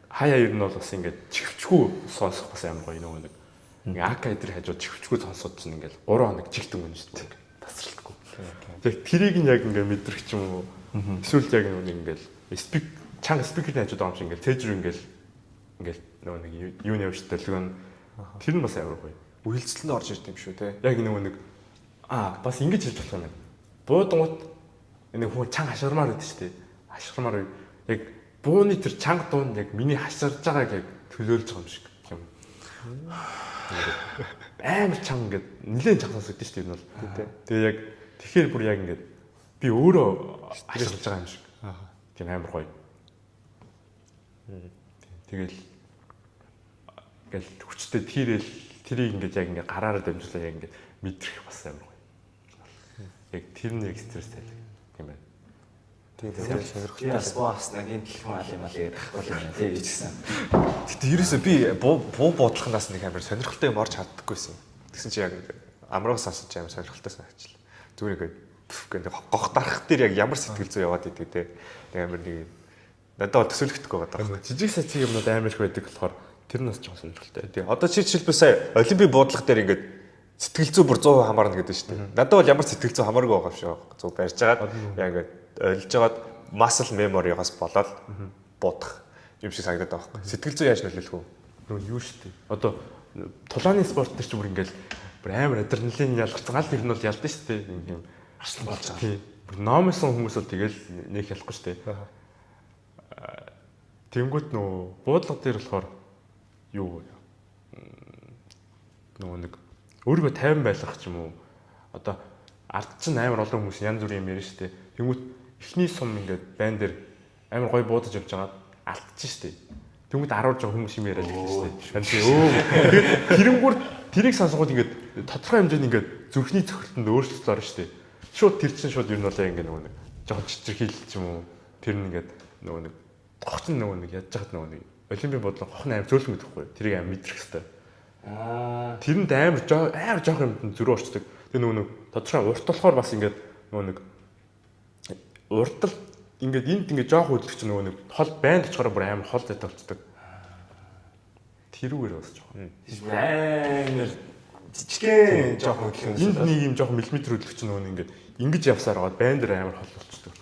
хаяа ер нь бол бас ингээд чихвчгүй сонсох бас амар гоё нөгөө нэг ингээ АК эдэр хажуу чихвчгүй сонсоод чинь ингээд 3 хоног чигт өнгөн шүү дээ. Тасралтгүй. Яг тэрийг нь яг ингээд мэдрэх ч юм уу. Эсвэл яг нөгөө нэг ингээд спик чанга спикерний хажууд байгаа юм шиг ингээд цээж рүү ингээд нөгөө нэг юу нэ явж төлгөн тэр нь бас амар гоё. Үйлчлэлд орж ирд юм шүү те. Яг нөгөө нэг бас ингэж хэлж болох юм байна. Буудангууд нэг хүн чанга хашгирмаар байдаг шүү дээ. Хашгирмаар яг бууны тэр чанга дуун яг миний хашгирж байгааг яг төлөөлж байгаа юм шиг юм. Амар чанга ингээд нэлээд чанга сонсогдсон шүү дээ энэ бол. Тэгээ яг тэгэхээр бүр яг ингээд би өөрөө хашгирж байгаа юм шиг. Тийм амар гоё. Тэгэл ингээл хүчтэй тэрэл тэрийг ингээд яг ингээд гараараа дамжуулаа яг ингээд мэдрэх бас амар гоё. Яг тэр нэг стресс тайлаг тийм байна. Тэгээд сонирхолтой бас бооснаа гинт хүн ал юм аа гэдэг ахгүй юм байна тий гэсэн. Гэтэ ерөөсөө би буу буудлахнаас нэг амар сонирхолтой юм орж чаддаггүйсэн. Тэгсэн чи яг амраг сонсож амар сонирхолтой санагчлаа. Зүгээр ингээд гэх гох дарах дээр яг ямар сэтгэл зүй яваад идэг те. Нэг амар нэг надад бол төсөөлөгдөхгүй байгаа. Жижиг сажиг юмнууд амар их байдаг болохоор тэр нь бас жоохон сонирхолтой. Тий. Одоо чи жишээлбэл сая олимпийн буудлага дээр ингээд сэтгэл зүй бүр 100% хамаарна гэдэг шүү дээ. Надад бол ямар сэтгэл зүй хамааргүй байгаа юм шиг байна. 100 барьж агаад яг ингээд ойлж агаад muscle memory-гоос болоод буудах юм шиг санагдаад байгаа байхгүй. Сэтгэл зүй яаж нөлөөлөх вэ? Нөгөө юу шүү дээ. Одоо тулааны спорт дээр чи бүр ингээд бүр амар адреналин ялгарсан гал тэр нь бол ялдан шүү дээ. Ингээм арслан болж байгаа. Тий. Бүр номсон хүмүүс бол тэгэл нэг ялахгүй шүү дээ. Тэнгүүт нөгөө буудлага дээр болохоор юу нөгөө нэг өөрийгөө тайван байлгах ч юм уу. Одоо ард чинь амар олон хүмүүс янз бүрийн юм ярина шүү дээ. Тэнгүүт эхний сум ингээд байн дээр амар гоё буудаж явж байгаад алдчих шүү дээ. Тэнгүүт 10 жоо хүмүүс юм яриад эхэлнэ шүү дээ. Харин тий өө. Тэгээд тэрэнгүүр тэрийг сонсоход ингээд тодорхой хэмжээнд ингээд зүрхний цохилтонд өөрчлөлт орно шүү дээ. Шууд тэр чинь шууд ер нь бол ингээд нөгөө нэг жоохон чичирхийл ч юм уу. Тэр нь ингээд нөгөө нэг гох чинь нөгөө нэг ядж хаад нөгөө нэг олимпийн бодлого гох нь амар зөөлхөн гэдэг байхгүй. Тэрийг амар мэдрэх хэвээр. Аа. Тэрэнд амар амар жоох юмд зөрүү орчдөг. Тэгээ нөгөө нэг тодорхой урт болохоор бас ингээд нөгөө нэг уртал ингээд энд ингээд жоох хөдлөх чинь нөгөө нэг хол байнд очихоор бүр амар хол зайтай болцдог. Тэрүүгээр бас жоох. Амар жижигхэн жоох хөдлөх юм. Энд нэг юм жоох миллиметр хөдлөх чинь нөгөө нэг ингээд ингэж явсаар байгаа байн дээр амар хол болцдог.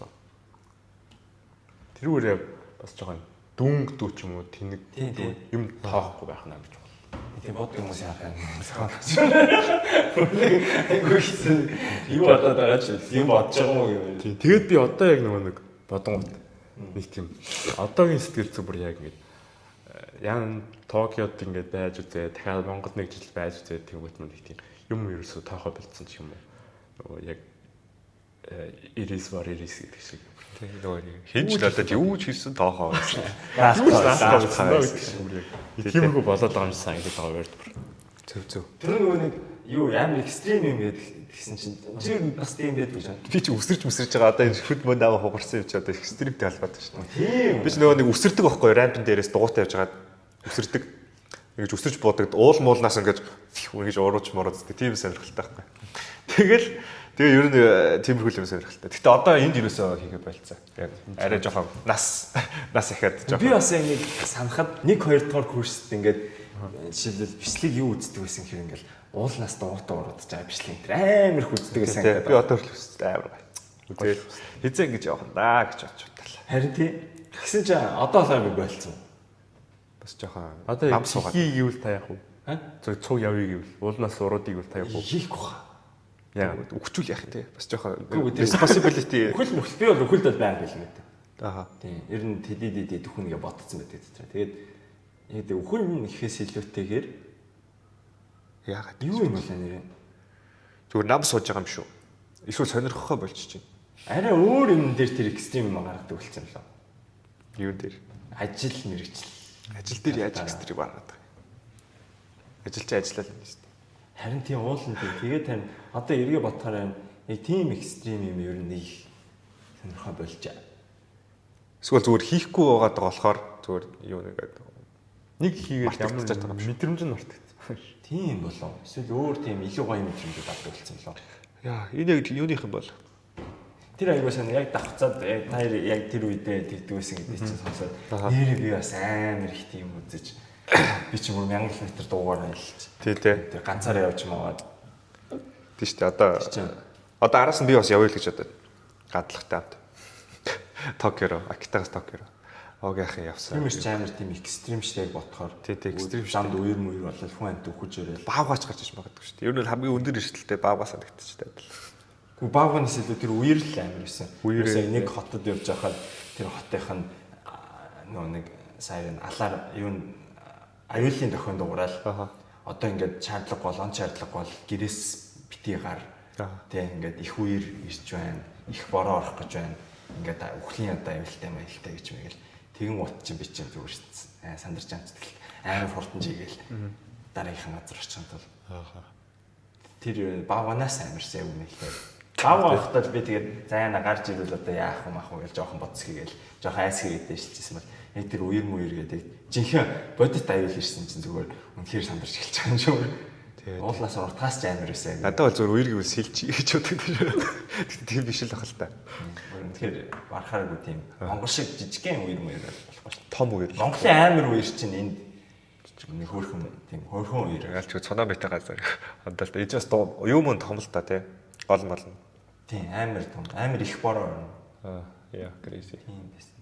Тэрүүгээр бас жоох юм дүнг дүү ч юм уу тэнэг юм тоохгүй байх нь амар чухал. Тийм бод хүмүүс яах юм. Айгүй хэцүү. Юу бодоод байгаа ч юм бодож байгаа юм уу Тийм. Тэгээд би одоо яг нөгөө нэг бодонгууд нэг тийм одоогийн сэтгэл зүй бүр яг ингээд ян Токиод ингээд байж үзээ дахиад Монголд нэг жил байж үзээ тэгвэл мөн нэг тийм юм ерөөсөө тоохоо болцсон ч юм уу. Нөгөө яг ирис вар ирис гэдэг шиг. Тийм нөгөө хинч надад юу ч хийсэн тоохоо гэсэн. Наастай гэсэн шиг бүр яг тиймэрхүү болоод байгаа юм шиг санагдаад байгаа байр бүр. Зөв зөв. Тэр нөгөө нэг Юу амар extreme юм гэдэг гэсэн чинь чи бас тийм байдаг гэж. Би чи үсэрч мүсэрж байгаа одоо энэ хөд мөн аваа хугарсан юм чи одоо extreme тэй холбоотой шүү дээ. Тийм. Би ч нөгөө нэг үсэрдэг байхгүй ramp ын дээрээс дугуйтай явж хагаад үсэрдэг. Ингэж үсэрч буудаг уул муулнаас ингэж ингэж урууж мурууддаг тийм сонирхолтой байхгүй. Тэгэл тэгээ ер нь тиймэрхүү юм сонирхолтой. Гэхдээ одоо энд юусоо хийхэ болцсон. Яг арай жоохон нас нас ихэд жоохон. Би бас яг нэг санахад 1 2 дугаар курст ингээд жишээлбэл бичлэг юу үздэг байсан хэрэг ингээд уулнаас дугуйтай уруудаж байгаа бичлэг энэ амар их үздэг байсан Би одоо хүртэл үздэг амар гоё. Үзэл хизээ ингэж явах нь даа гэж бодож батлаа. Харин тий. Тэгсэн чинь одоо л би болцсон. Бас жоохон Одоо нам суугаад. хий гэвэл та яах вэ? Аа? Зөв цуг явъя гэвэл уулнаас уруудыг гэвэл та яах вэ? Хийхгүй хаа. Яа. Өгчүүл яах юм те. Бас жоохон Үгүй, тэр- responsibility. Үхэл мөхөл би бол үхэлд бол байнга бэлэн гэдэг. Аа. Тийм. Ер нь тэдий дэдий дөхөн гэж бодсон байдаг тэр. Тэгээд яг тэг үхэл нь ихээс илүүтэйгээр Яагаад юу юм бэ нэрээ? Зүгээр нам сууж байгаа юм шүү. Эсвэл сонирхохоо болчих чинь. Арай өөр юм дээр тэр extreme юм гаргадаг болсон юм лөө. Юун дээр? Ажил мэргэжил. Ажил дээр яаж extreme гаргадаг юм? Ажил чи ажиллаа л юм шүү дээ. Харин тийм уулын тийм. Тэгээд харин одоо эргээ бодохоор юм яг тийм extreme юм ер нь нэг сонирхоо болж. Эсвэл зүгээр хийхгүй байгаад байгаа болохоор зүгээр юу нэгээд Нэг хийгээд ямар Мартагдчихад байгаа юм шиг. мэдрэмж нь мартагдсан. Тийм болов. Эсвэл өөр тийм илүү гоё мэдрэмж авдаг болсон болов. Яа, энэ яг юуных юм бол? Тэр аягүй сайн яг давхцаад яг та хоёр яг тэр үедээ тэгдэг байсан гэдэг чинь сонсоод нэрээ би бас амар их тийм үзэж би ч бүр 1000 км дуугаар аялж. Тий, тий. Тэр ганцаараа явж маваад. Тий шүү дээ. Одоо чинь. одоо араас нь би бас явъя л гэж бодод. Гадлагтай амт. Токио руу, Акитагаас Токио руу. Огийнхан явсан. Тийм ч амар тийм extreme шиг бодохоор. Тий, тий, extreme шүү. Замд үер мүер болол хүн амт үхэж ирээл. Баавгаач гарч иж магадгүй шүү дээ. Ер нь бол хамгийн өндөр эрсдэлтэй баавгаа санагдчихтай адил. Гү баавгаас илүү тэр үер л амар байсан. Үер, Үер нэг хотод явж байхад тэр хотынх нь нөө нэг сайн алаар юу н аюулын дохион дугураал. Аха. Одоо ингээд шаардлага бол он шаардлага бол гэрээс бити гар. Аа. Тэ ингээд их үер ирж байна. Их бороо орох гэж байна. Ингээд үхлийн одоо аюултай маялтай гэж мэгэл тэгэн гут чинь би чинь зүгээр сандарч амтдаг амар хурдан жигээл дараагийнхан газар очихын тул тэр баавганаас амарсан яг үнэхээр. Баавга байхдаа л би тэгээд зайна гарч ирвэл одоо яах вэ мах вэ гэж жоохон бодсгийгээл жоохон айсгийгээд дэвшилжсэн бол яг тэр үер мүер гэдэг жинхэнэ бодит аюул ирсэн чинь зүгээр үнэхээр сандарч эхэлж байгаа юм шүү. Уулнаас уртгаас ч амар байсан. Надад бол зүгээр үер гэвэл сэлж гэж боддог. Тэгтээ тийм биш л ах л та. Үнэхээр барахааргүй тийм Монгол шиг жижигхэн үер мүер болохгүй шүү. Том үер. Монголын амар үер чинь энд нэг хөөрхөн тийм хөөрхөн үер. Яалч цунамитай газар. Одоо л ээж бас юм нь том л та тий. Гол мол нь. Тийм амар том амар их бороо орно. Аа, яа, crazy. Тийм байсан.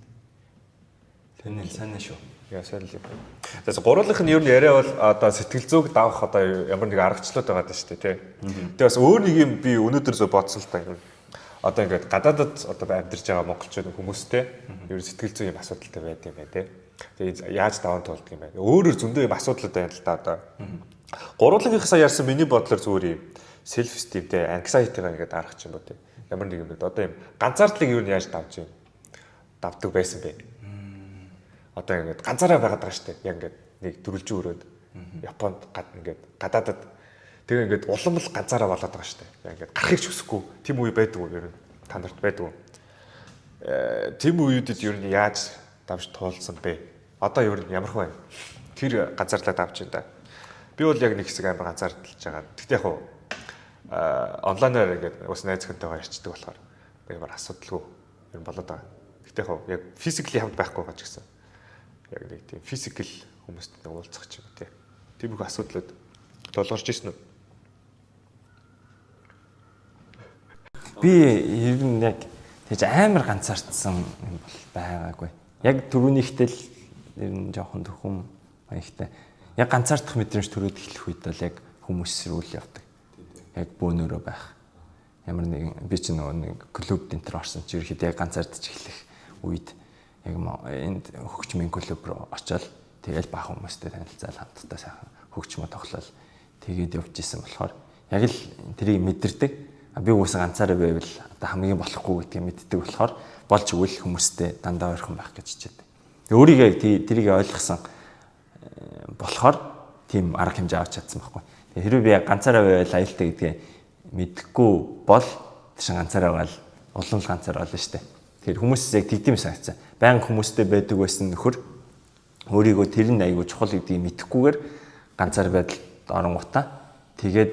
Тэнэл сайн шүү. Яа, сайн л юм. За гуруулынх нь ер нь яриа бол одоо сэтгэл зүйг давах одоо ямар нэг аргачлалууд байгаа даа шүү дээ тий. Тэгээ бас өөр нэг юм би өнөөдөр зөв бодсон л та юм. Одоо ингээд гадаадад одоо амьдарч байгаа монголчууд хүмүүстэй ер нь сэтгэл зүйн юм асуудалтай байд юм байна тий. Тэгээ яаж даван туулдаг юм бэ? Өөрөөр зөндөө юм асуудлууд байна л да одоо. Гуруулынхаа сая ярьсан миний бодлоор зүгээр юм self esteem тий, anxiety-га ингээд арах ч юм уу тий. Ямар нэг юм бэ? Одоо юм ганцаардлыг юу нь яаж давж юм? Давдаг байсан бэ? Одоо ингээд ганцаараа байгаад байгаа шүү дээ. Яг ингээд нэг дөрвөлжин өрөөнд Японд ингээд гадаадад тэгээ ингээд улам л ганцаараа болоод байгаа шүү дээ. Яг ингээд гарахыг ч хүсэхгүй тийм үе байдаг уу ер нь та нарт байдаг уу? Тийм үеүүдэд ер нь яаж давж туулсан бэ? Одоо ер нь ямар хөө байна? Тэр ганцаардлаа давж байна да. Би бол яг нэг хэсэг амар ганцаардалж байгаа. Тэгтээ яг хуу онлайнаар ингээд ус найз хүнтэйгээ ярьцдаг болохоор ямар асуудалгүй ер нь болоод байгаа. Тэгтээ яг хуу яг physically хамт байхгүй байгаа ч гэсэн яг нэг тийм physical хүмүүстэй уулзах ч юм уу тий. Тиймэрхүү асуудлууд тулгарч ирсэн үү? Би ер нь яг тэгж амар ганцаардсан юм бол байгаагүй. Яг түрүүнийхтэй л ер нь жоохон төхөм маягтай. Яг ганцаардах мэдрэмж төрөөд эхлэх үед бол яг хүмүүс рүү л явдаг. Яг бөөнөрөө байх. Ямар нэгэн би ч нөгөө нэг клуб энэ төр орсон чи ерөөхдөө яг ганцаардж эхлэх үед яг энд хөгжмийн клуб руу очиод тэгэл баахан хүмүүстэй танилцаал хамтдаа сайхан хөгжмөө тоглол тэгээд явж исэн болохоор яг л тэрийг мэдэрдэг. Би угаасаа ганцаараа байвал одоо хамгийн болохгүй гэдгийг мэддэг болохоор болж игэл хүмүүстэй дандаа ойрхон байх гэж хичээдэг. Өөрийгөө тэрийг ойлгосон болохоор тийм арга хэмжээ авч чадсан байхгүй. Хэрвээ би ганцаараа байвал аюултай гэдгээ мэдэхгүй бол тийш ганцаараа байвал улам л ганцаар болно шүү дээ. Тэгэхээр хүмүүс яг тэгдэм санагцсан. Баян хүмүүстэй байдаг байсан нөхөр өөрийгөө тэр нь айгүй чухал гэдгийг мэдэхгүйгээр ганцаар байдалд оронгуудаа тэгээд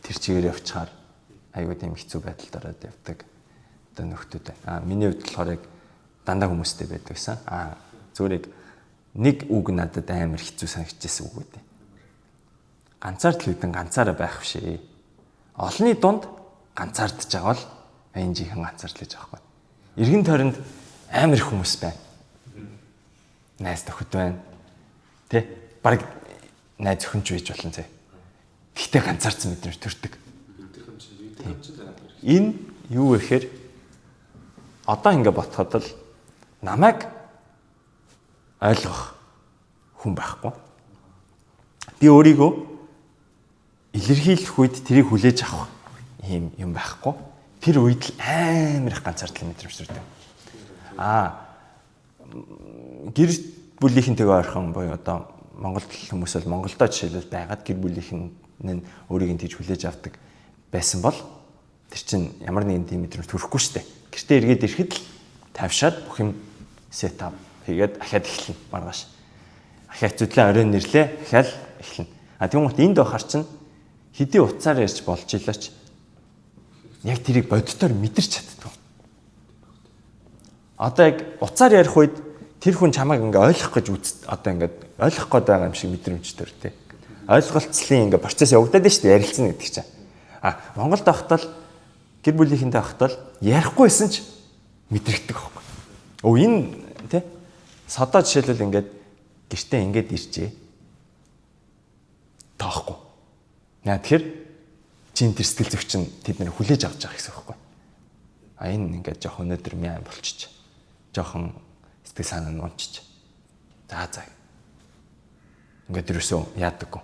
тэр чигээр явчихаар айгүй тийм хэцүү байдалд ороод явдаг одоо нөхдүүд байна. А миний хувьд болохоор яг дандаа хүмүүстэй байдаг гэсэн. А зүгээр яг нэг үг надад амар хэцүү санагдчихсэн үг үү. Ганцаар л хэдэн ганцаараа байх биш ээ. Олонний дунд ганцаардж байгаа бол энэ жинхэнэ ганцаардлаж байгаа байхгүй. Эргэн тойронд амар их хүмүүс байна. Найз нөхөд байна. Тэ? Бараг найз охин ч байж болно зэ. Гэхдээ ганцаардсан мэдрэмж төрдөг. Энэ юу вэ гэхээр одоо ингэ ботход л намайг ойлгох хүн байхгүй. Би өөрийгөө илэрхийлэх үед тэрийг хүлээж авах ийм юм байхгүй. Тэр үед л амар их ганцаардлын мэдрэмж төрдөг. Аа гэр бүлийнхэнтэйгээ ойрхон буюу одоо Монголд хүмүүс бол Монголдо жишээлбэл байгаад гэр бүлийнхэн нь өөрийг нь тийж хүлээж авдаг байсан бол тэр чинь ямар нэгэн тийм мэдрэмж төрөхгүй шүү дээ. Гэртээ эргээд ирэхэд л тавшаад бүх юм сет ап хийгээд ахаад эхэлнэ маргааш. Ахаад зүтлэн оройн нэрлээ ахаал эхэлнэ. А тэгмүүт энд байхаар чинь хэдий утсаар ярьж болж илаач яг тэрийг боддоор мэдэрч чаддгүй. Одоо яг утсаар ярих үед тэр хүн чамайг ингээ ойлгох гэж үз одоо ингээ ойлгох гээд байгаа юм шиг мэдрэмж төр тий. Ойлголцлын ингээ процесс явагдаад байна шүү дээ ярилцсан гэдэг чинь. А Монголд байхдаа л гэр бүлийнхэнтэй байхдаа л ярихгүй байсан ч мэдрэгдэг байхгүй. Өө энэ тий содоо жишээлбэл ингээд гэртээ ингээд иржээ. Тоохгүй. Наа тэгэхээр чин тэр сэтгэл зүйч чинь тэд нэр хүлээж авч байгаа гэсэн үг байхгүй. А энэ ингээд жоох өнөөдөр мяа болчих. Жохон сэтгэл санаа нь унчиж. За за. Ингээд ерөөсөө яадаггүй.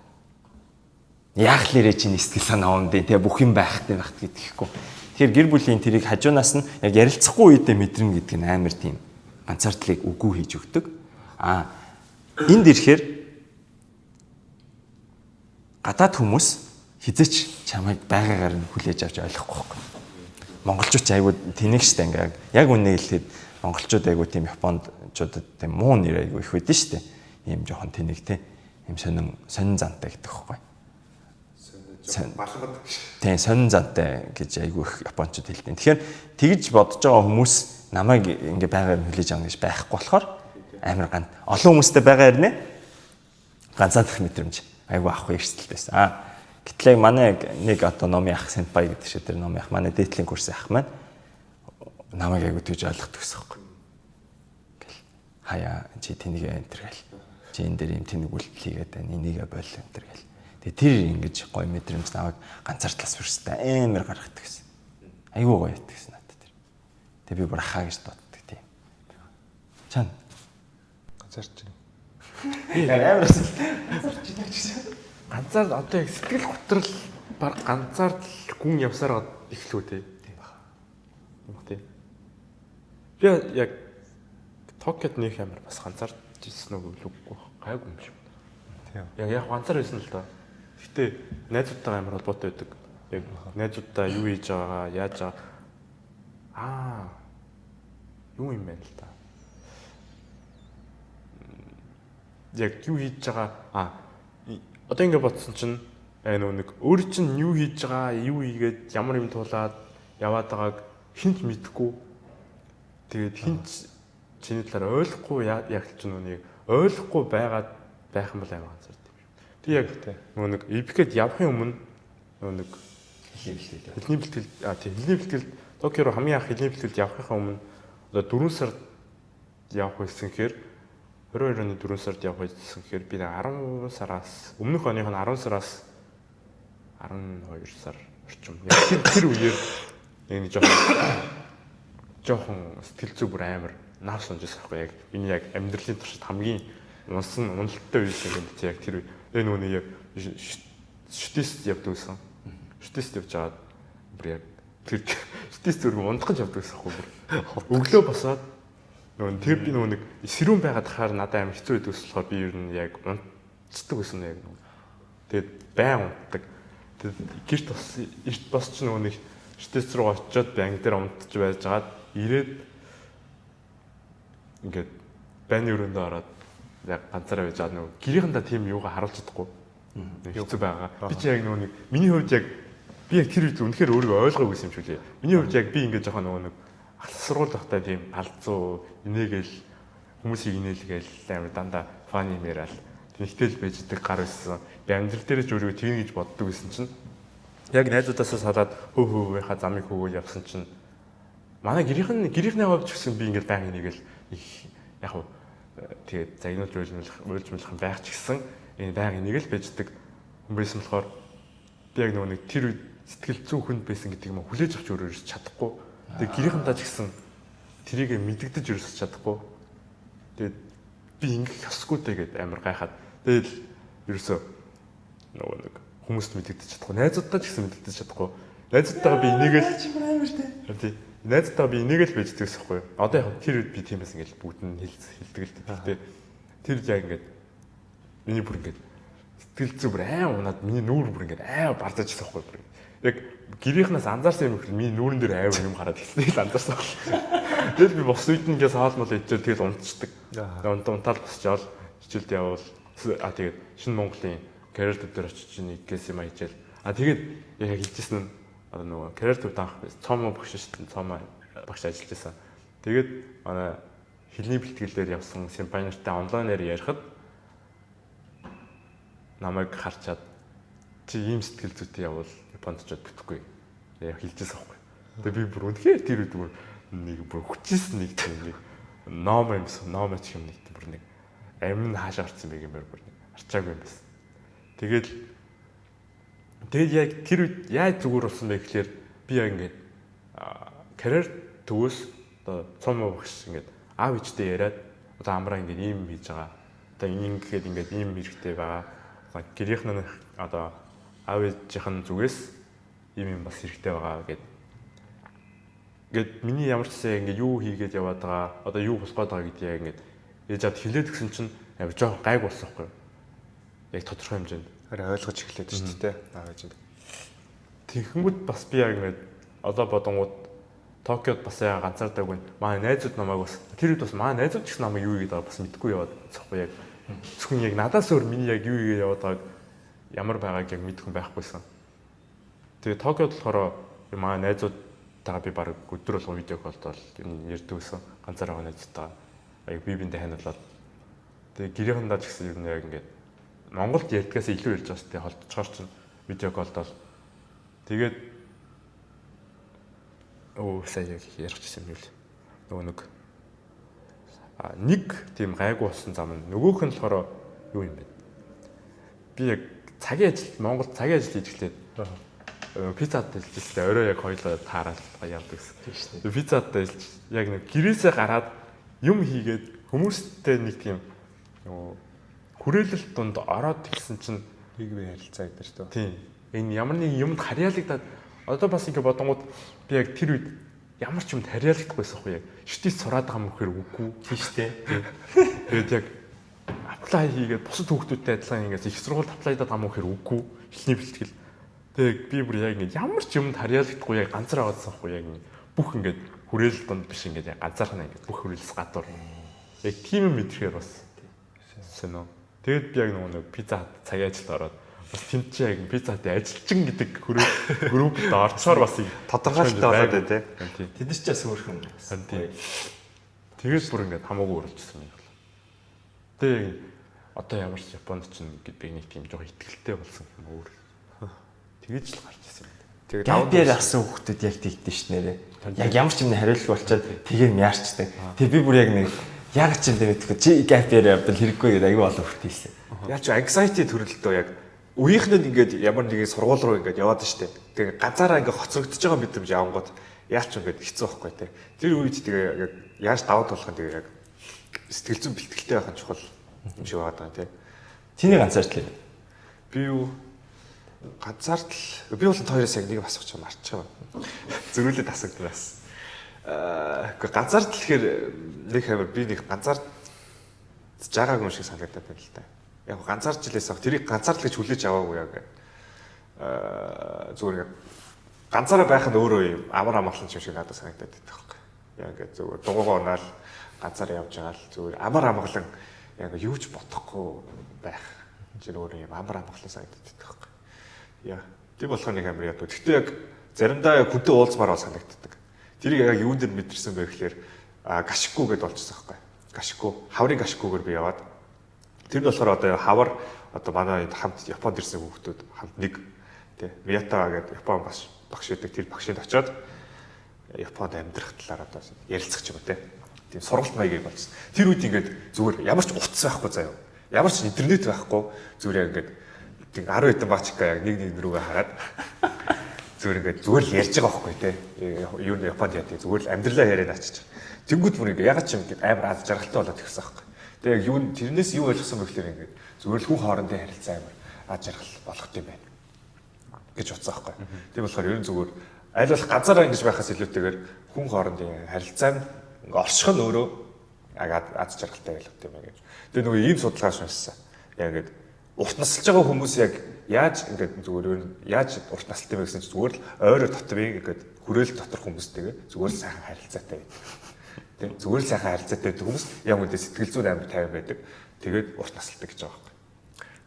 Яах лэрээ чинь сэтгэл санаа ундیں۔ Тэ бүх юм байхтай байхт гэдэхгүй. Тэгэхээр гэр бүлийн тэрийг хажуунаас нь яг ярилцахгүй үедээ мэдрэн гэдэг нь амар тийм ганцаардлыг үгүй хийж өгдөг. А энд ирэхээр гадаад хүмүүс хизээч чамайг байгаагаар нь хүлээж авч ойлгохгүй байхгүй. Монголчууд ч айгүй тэнэг штэ ингээ яг үнэ хэлэхэд монголчууд айгүй тийм япондчуудад тийм муу нэр айгүй их байдэн штэ. Ийм жоохон тэнэг те. Ийм сонин сонин зантай гэдэг байхгүй. Балгад. Тийм сонин зантай гэж айгүй их японочууд хэлдэг. Тэгэхээр тэгж бодож байгаа хүмүүс намайг ингээ байгаагаар нь хүлээж авна гэж байхгүй болохоор амар ган олон хүмүүстэй байгаа ярнэ ганцаардах мэдрэмж айгүй авах эрсдэлтэй байсан. А гэтэл яг манай нэг одоо номын ах сенпай гэдэг шиг тэр номын ах манай дээдлийн курсын ах маань намайг айгүй тэгж ойлгодог гэсэн юм. Гэл хаяа чи тэнийгээ энэ төр гэл. Чи энэ дээр юм тэнэг үйлдэл хийгээд байна. Энийгээ боль энэ төр гэл. Тэгээ тэр ингэж гоё мэдрэмж намайг ганцаардлаас бүрстэй амар гаргадаг гэсэн. Айгүй гоё ятдаг гэсэн надад тэр. Тэгээ би бүр ахаа гэж дууддаг тийм. Чан Ганцаарч байна. амар асуулт. Ганцаар одоо яг сэтгэл готрол баг ганцаардл гүн явсаар эхлүү те. Тийм баг. Тийм баг те. Би яг Токиод нэг амар бас ганцаардж ирсэн үү гэвэл гайгүй юм шиг. Тийм. Яг ганцаар байсан л да. Гэтэ найзуудтайгаа амар холбоотой байдаг. Яг найзуудтай юу хийж байгаагаа, яаж байгаа аа юу юм бэ л да. Яг юу хийж байгаа аа одоо ингэ бодсон чинь нөө нэг өөр чинь юу хийж байгаа, юу хийгээд ямар юм туулаад яваад байгааг хинч мэдэхгүй. Тэгээд хинч чиний талаар ойлгохгүй яг ч нөө нэг ойлгохгүй байгаад байх юм бол амар ганцаард юм шиг. Тэг яг нөө нэг эпикэд явахын өмнө нөө нэг Хэлний бэлтгэл. хэлний бэлтгэл а тий хэлний бэлтгэл Токио руу хамгийн анх хэлний бэлтгэлд явахынхаа өмнө одоо 4 сард явах байсан гэхээр 22 оны 4 сард явах байсан гэхээр би 10 сараас өмнөх оных нь 10 сараас 12 сар орчим. Яг тэр үеэр нэг жоохон сэтгэл зүй бүр амар нав сунж байсан байхгүй яг энэ яг амьдралын туршид хамгийн унсан уналттай үе юм гэдэг яг тэр үе. Энэ нөгөө яг шүтээс явдаг байсан. Шүтээс явж байгаад бүр яг тэр шүтээс зүрх унтах гэж явдаг байсан байхгүй бүр. Өглөө босоод нөгөө тэр би нөгөө нэг сэрүүн байгаад хахаар надад амар хэцүү байдаг болохоор би ер нь яг унтцдаг байсан яг нөгөө. Тэгээд байн унтдаг. Тэгээд гэрт бас эрт босч нөгөө нэг штэц рүү очиод би анги дээр унтж байж хагаад ирээд ингээд байны өрөөндөө ороод яг ганцаараа байж байгаа нөгөө гэрийнхэндээ тийм юугаа харуулж чадахгүй. Хэцүү байгаа. Би чи яг нөгөө нэг миний хувьд яг би яг тэр үед үнэхээр өөрийгөө ойлгоогүй юм шиг лээ. Миний хувьд яг би ингээд жоохон нөгөө нэг алсрал байхтай тийм галзуу инээгээл хүмүүсийг инээлгээл амар дандаа фаны юм яриад тэнхтэл байж идэг гар байсан. Би амьдрал дээр ч өөрийгөө тэгнэ гэж боддог байсан чинь яг найзуудаасаа салаад хөө хөөийнхаа замыг хөөгөл явсан чинь манай гэрийнхний хувьд ч гэсэн би ингээд байнга инээгээл яг хуу тэгээд загнуулж уйлжмуулах юм байх ч гэсэн энэ байнга инээгээл байж идэг хүн байсан болохоор би яг нөгөө нэг тэр үед сэтгэл зүйн хүнд байсан гэдэг юм хүлээж авч өөрөө ерөөс чадахгүй. Тэгээд гэрийнхэнтэй ч гэсэн тэрийг мэдэгдэж ерөөс чадахгүй. Тэгээд би ингэх ёсгүй дээ гэд амар гайхаад. Тэгээд ерөөсөө нөгөө нэг хүмүүст мэдэгдэж чадахгүй. Найзуудтай ч гэсэн мэдэгдэж чадахгүй. Найзуудтайгаа би энийгэл амар тий. Тий. Найзуудтайгаа би энийгэл байж байгаа гэсэн юм. Одоо яг тэр үед би тийм байсан гэж бүгд нь хэлдэг л дээ. Гэхдээ тэр яг ингээд миний бүр ингээд сэтгэл зүй бүр аим унаад миний нүүр бүр ингээд аим бардаж байсан байхгүй бүр. Яг гэрийнхнээс анзаарсан юм ихэл миний нүүрэн дээр аим юм хараад эхэлсэн л анзаарсан. Тэгэл би бос үед нь ингээд саал мал ичээд тэгэл унтчихдаг. Унтаал босчоол хичээлд явбал а тэгээд шинэ Монголын карьер төв дээр очиж нэгээс юм хичээл. А тэгээд яг хэлжсэн нь одоо нөгөө карьер төвд анх Цомо багш шүү дээ. Цомо багш ажиллаж байсан. Тэгээд манай хэлний бэлтгэлээр явсан симпай нартай онлайнаар ярихад намайг харчаад чи ийм сэтгэл зүйтэй явбал Японд очиод бүтэхгүй. Яг хэлжсэн байхгүй. Тэгээ би бүр үнэхээр тэр үед бүр нэг бүр хүчээсэн нэг тийм нэг ном юмсан, ном ач юм нэг бүр нэг амин хаашаа гарсан бэ гэмээр бүр нэг арчаагүй юм байсан. Тэгээд яг тэр үед яаж зүгээр болсон бэ гэхлээр би яг ингээд карьер төвөөс одоо цом багш ингээд аав ээжтэй яриад одоо амраа ингээд ийм хийж байгаа. Одоо ингээд ингээд ийм хэрэгтэй байгаа. Гэрийнх нь одоо аав ээжийнх нь зүгээс ийм юм бас хэрэгтэй байгаа гэд. Ингээд миний ямар ч гэсэн ингээд юу хийгээд яваад байгаа, одоо юу болох гээд байгаа гэдгийг ингээд ээж авд хэлээд гисэн чинь амар жоохон гайг болсон байхгүй юу? Яг тодорхой хэмжээнд. Харин ойлгож эхлээд шүү дээ, аав ээжинд. Тэгэхэнгүүт бас би яг ингээд одоо бодонгууд Токиод бас яа ганцаардаагүй. Манай найзууд намайг бас тэр үед бас манай найзууд ч гэсэн намайг юу хийгээд байгааг бас мэдэхгүй яваад цохгүй яг. Зөвхөн яг надаас өөр миний яг юу хийгээд яваад байгааг ямар байгааг яг мэдэх хүн байхгүйсэн. Тэгээ Токиод болохоор манай найзуудтайгаа би баг өдөр болгон видео колдол юм ярьдаг байсан. Ганцаар байгаа найзуудтайгаа яг би биндээ ханиулаад. Тэгээ гэрийнхэндээ ч гэсэн ер нь яг ингээд Монголд ярьдгаас илүү ярьж байгаа шүү дээ. Холдчихоор чинь видео колдол. Тэгээд сая яг ярих гэсэн юм юу л. Нөгөө нэг нэг тийм гайгүй болсон зам нь нөгөөх нь болохоор юу юм бэ? Би яг цагийн ажил Монголд цагийн ажил хийж эхлээд пицца хат ажиллаж орой яг хоёлоо таарал явдаг гэсэн. Тийм шүү дээ. Пицца хат ажиллаж яг нэг гэрээсээ гараад юм хийгээд хүмүүстэй нэг тийм нөгөө хүрээлэл дунд ороод ирсэн чинь нийгмийн харилцаа гэдэг шүү дээ. Тийм. Энэ ямар нэг юмд харьяалагдаад одоо бас ингэ бодонгууд би яг тэр үед ямар ч юмд харьяалагдахгүйсэн хгүй яг. Шүтээс сураад байгаа юм гэхээр үгүй. Тийм шүү дээ. Тэгээд яг apply хийгээд бусад хүүхдүүдтэй адилхан ингээс их сургуульд apply-даад байгаа юм гэхээр үгүй. Эхний бэлтгэл. Тэгээд би бүр яг ингэ ямар ч юмд харьяалагдахгүй яг ганцаар аваадсан хгүй яг ингэ бүх ингээд хүрээлэл дунд биш ингээд яг ганцаархнаа ингээд бүх хүрээлэлс гадуур. Яг тийм юм мэдрэхээр бас сонио. Тэгээд би яг нөгөө нэг пицца хат цагийн ажилд ороод бас тэнд чи яг пицца хатын ажилчин гэдэг группт орцоор бас тодорхойлолттой болоод байна тий. Тэд нар ч бас хөөрхөн. Тийм. Тэгээд бүр ингээд хамаагүй өөрчлөсөн юм байна. Тэгээд одоо ямар ч Японд ч ингээд би нэг тийм жоохон ихтгэлтэй болсон юм өөр. Тэгэж л гарч ирсэн юм. Тэгээд Gap year авсан хүүхдүүд яг тэгдэж ш нэрээ. Яг ямар ч юмны хариулт болчоод тэгээ мяарчдаг. Тэгээ би бүр яг нэг яг ч юм дэ мэдхгүй чи gap year явбал хэрэггүй гэдэг аягүй олон хүүхд хэлсэн. Яаж ч anxiety төрөлтөө яг үеийнх нь ингээд ямар нэгэн сургууль руу ингээд яваад штэ. Тэгээ ганцаараа ингээд хоцрогдож байгаа мэдрэмж явангууд яаж ч ингээд хэцүү байхгүй те. Тэр үед тэгээ яг яаж даваад болох нь тэгээ яг сэтгэл зүйн бэлтгэлтэй байх нь чухал юм шиг байгаа даа те. Чиний ганцаардлаа. Би юу ганцаардл би бол хоёроос яг нэг асуух чам марчих юм. Зөрүүлээд асуугдсан бас. Гэхдээ ганцаардл гэхээр нэг хамар би нэг ганцаардж байгаагүй юм шиг санагдаад байна л та. Яг ганцаарч лээс ах тэрийг ганцаардл гэж хүлээж аваагүй яг. зүгээр ингээд ганцаараа байх нь өөрөө юм амар амгалан юм шиг надад санагдаад байдаг байхгүй. Яг ингээд зүгээр дугуйгаа унаал ганцаараа явж байгаа л зүгээр амар амгалан яг юу ч бодохгүй байх чинь өөрөө юм амар амгалан санагдаад байдаг байхгүй. Яа. Тийм болохоор нэг амар яадаг. Гэхдээ яг заримдаа яг хүнтэй уулзмаар бол санагддаг. Тэрийг яг юун дээр мэдэрсэн бэ гэхээр гашиггүй гэдээ болчихсон байхгүй. Гашиггүй, хаврын гашиггүйгээр би яваад тэр нь болохоор одоо хавар одоо манай хамт Японд ирсэн хүүхдүүд хамт нэг тий Мията гэдэг Япон бас багш байдаг. Тэр багшинд очиод Японд амьдрах талаар одоо ярилцах ч юм уу тий. Тийм сургалт маягийг болсон. Тэр үед ингээд зүгээр ямар ч утас байхгүй заяа. Ямар ч интернет байхгүй зүгээр яг ингээд тэг 10 хэдэн баачка яг нэг нэг рүүгээ хараад зүгээр ингээд зүгээр л ярьж байгаа байхгүй тий. Юу н Японд яа тий зүгээр л амьдралаа яриад ачиж. Тэнгүүд бүр ингээд ягаад ч юм ингээд амар аз жаргалтай болоод ирсэн байхгүй. Тэгээ яг юу тэрнээс юу ойлгосон бэ гэхээр ингээд зүгээр л хүн хоорондын харилцаа амар аз жаргал болох юм байна гэж утсан байхгүй. Тийм болохоор ер нь зүгээр аль болох газараа ингэж байхаас илүүтэйгээр хүн хоорондын харилцаа нь ингээ орших нь өөрөө аз жаргалтай байх юм байна гэж. Тэгээ нөгөө ийм судалгаа шуншсан. Яг ингээд урт насалж байгаа хүмүүс яг яаж ингээд зүгээр ер нь яаж урт насалтай бэ гэсэн чинь зүгээр л ойроо дотрын ингээд хүрээл доторх хүмүүстэйгээ зүгээр л сайхан харилцаатай байдаг. Тэ зүгээр л сайхан харилцаатай байдаг хүмүүс яг үндэ сэтгэл зүйн амар тайван байдаг. Тэгээд урт насалдаг гэж байгаа байхгүй.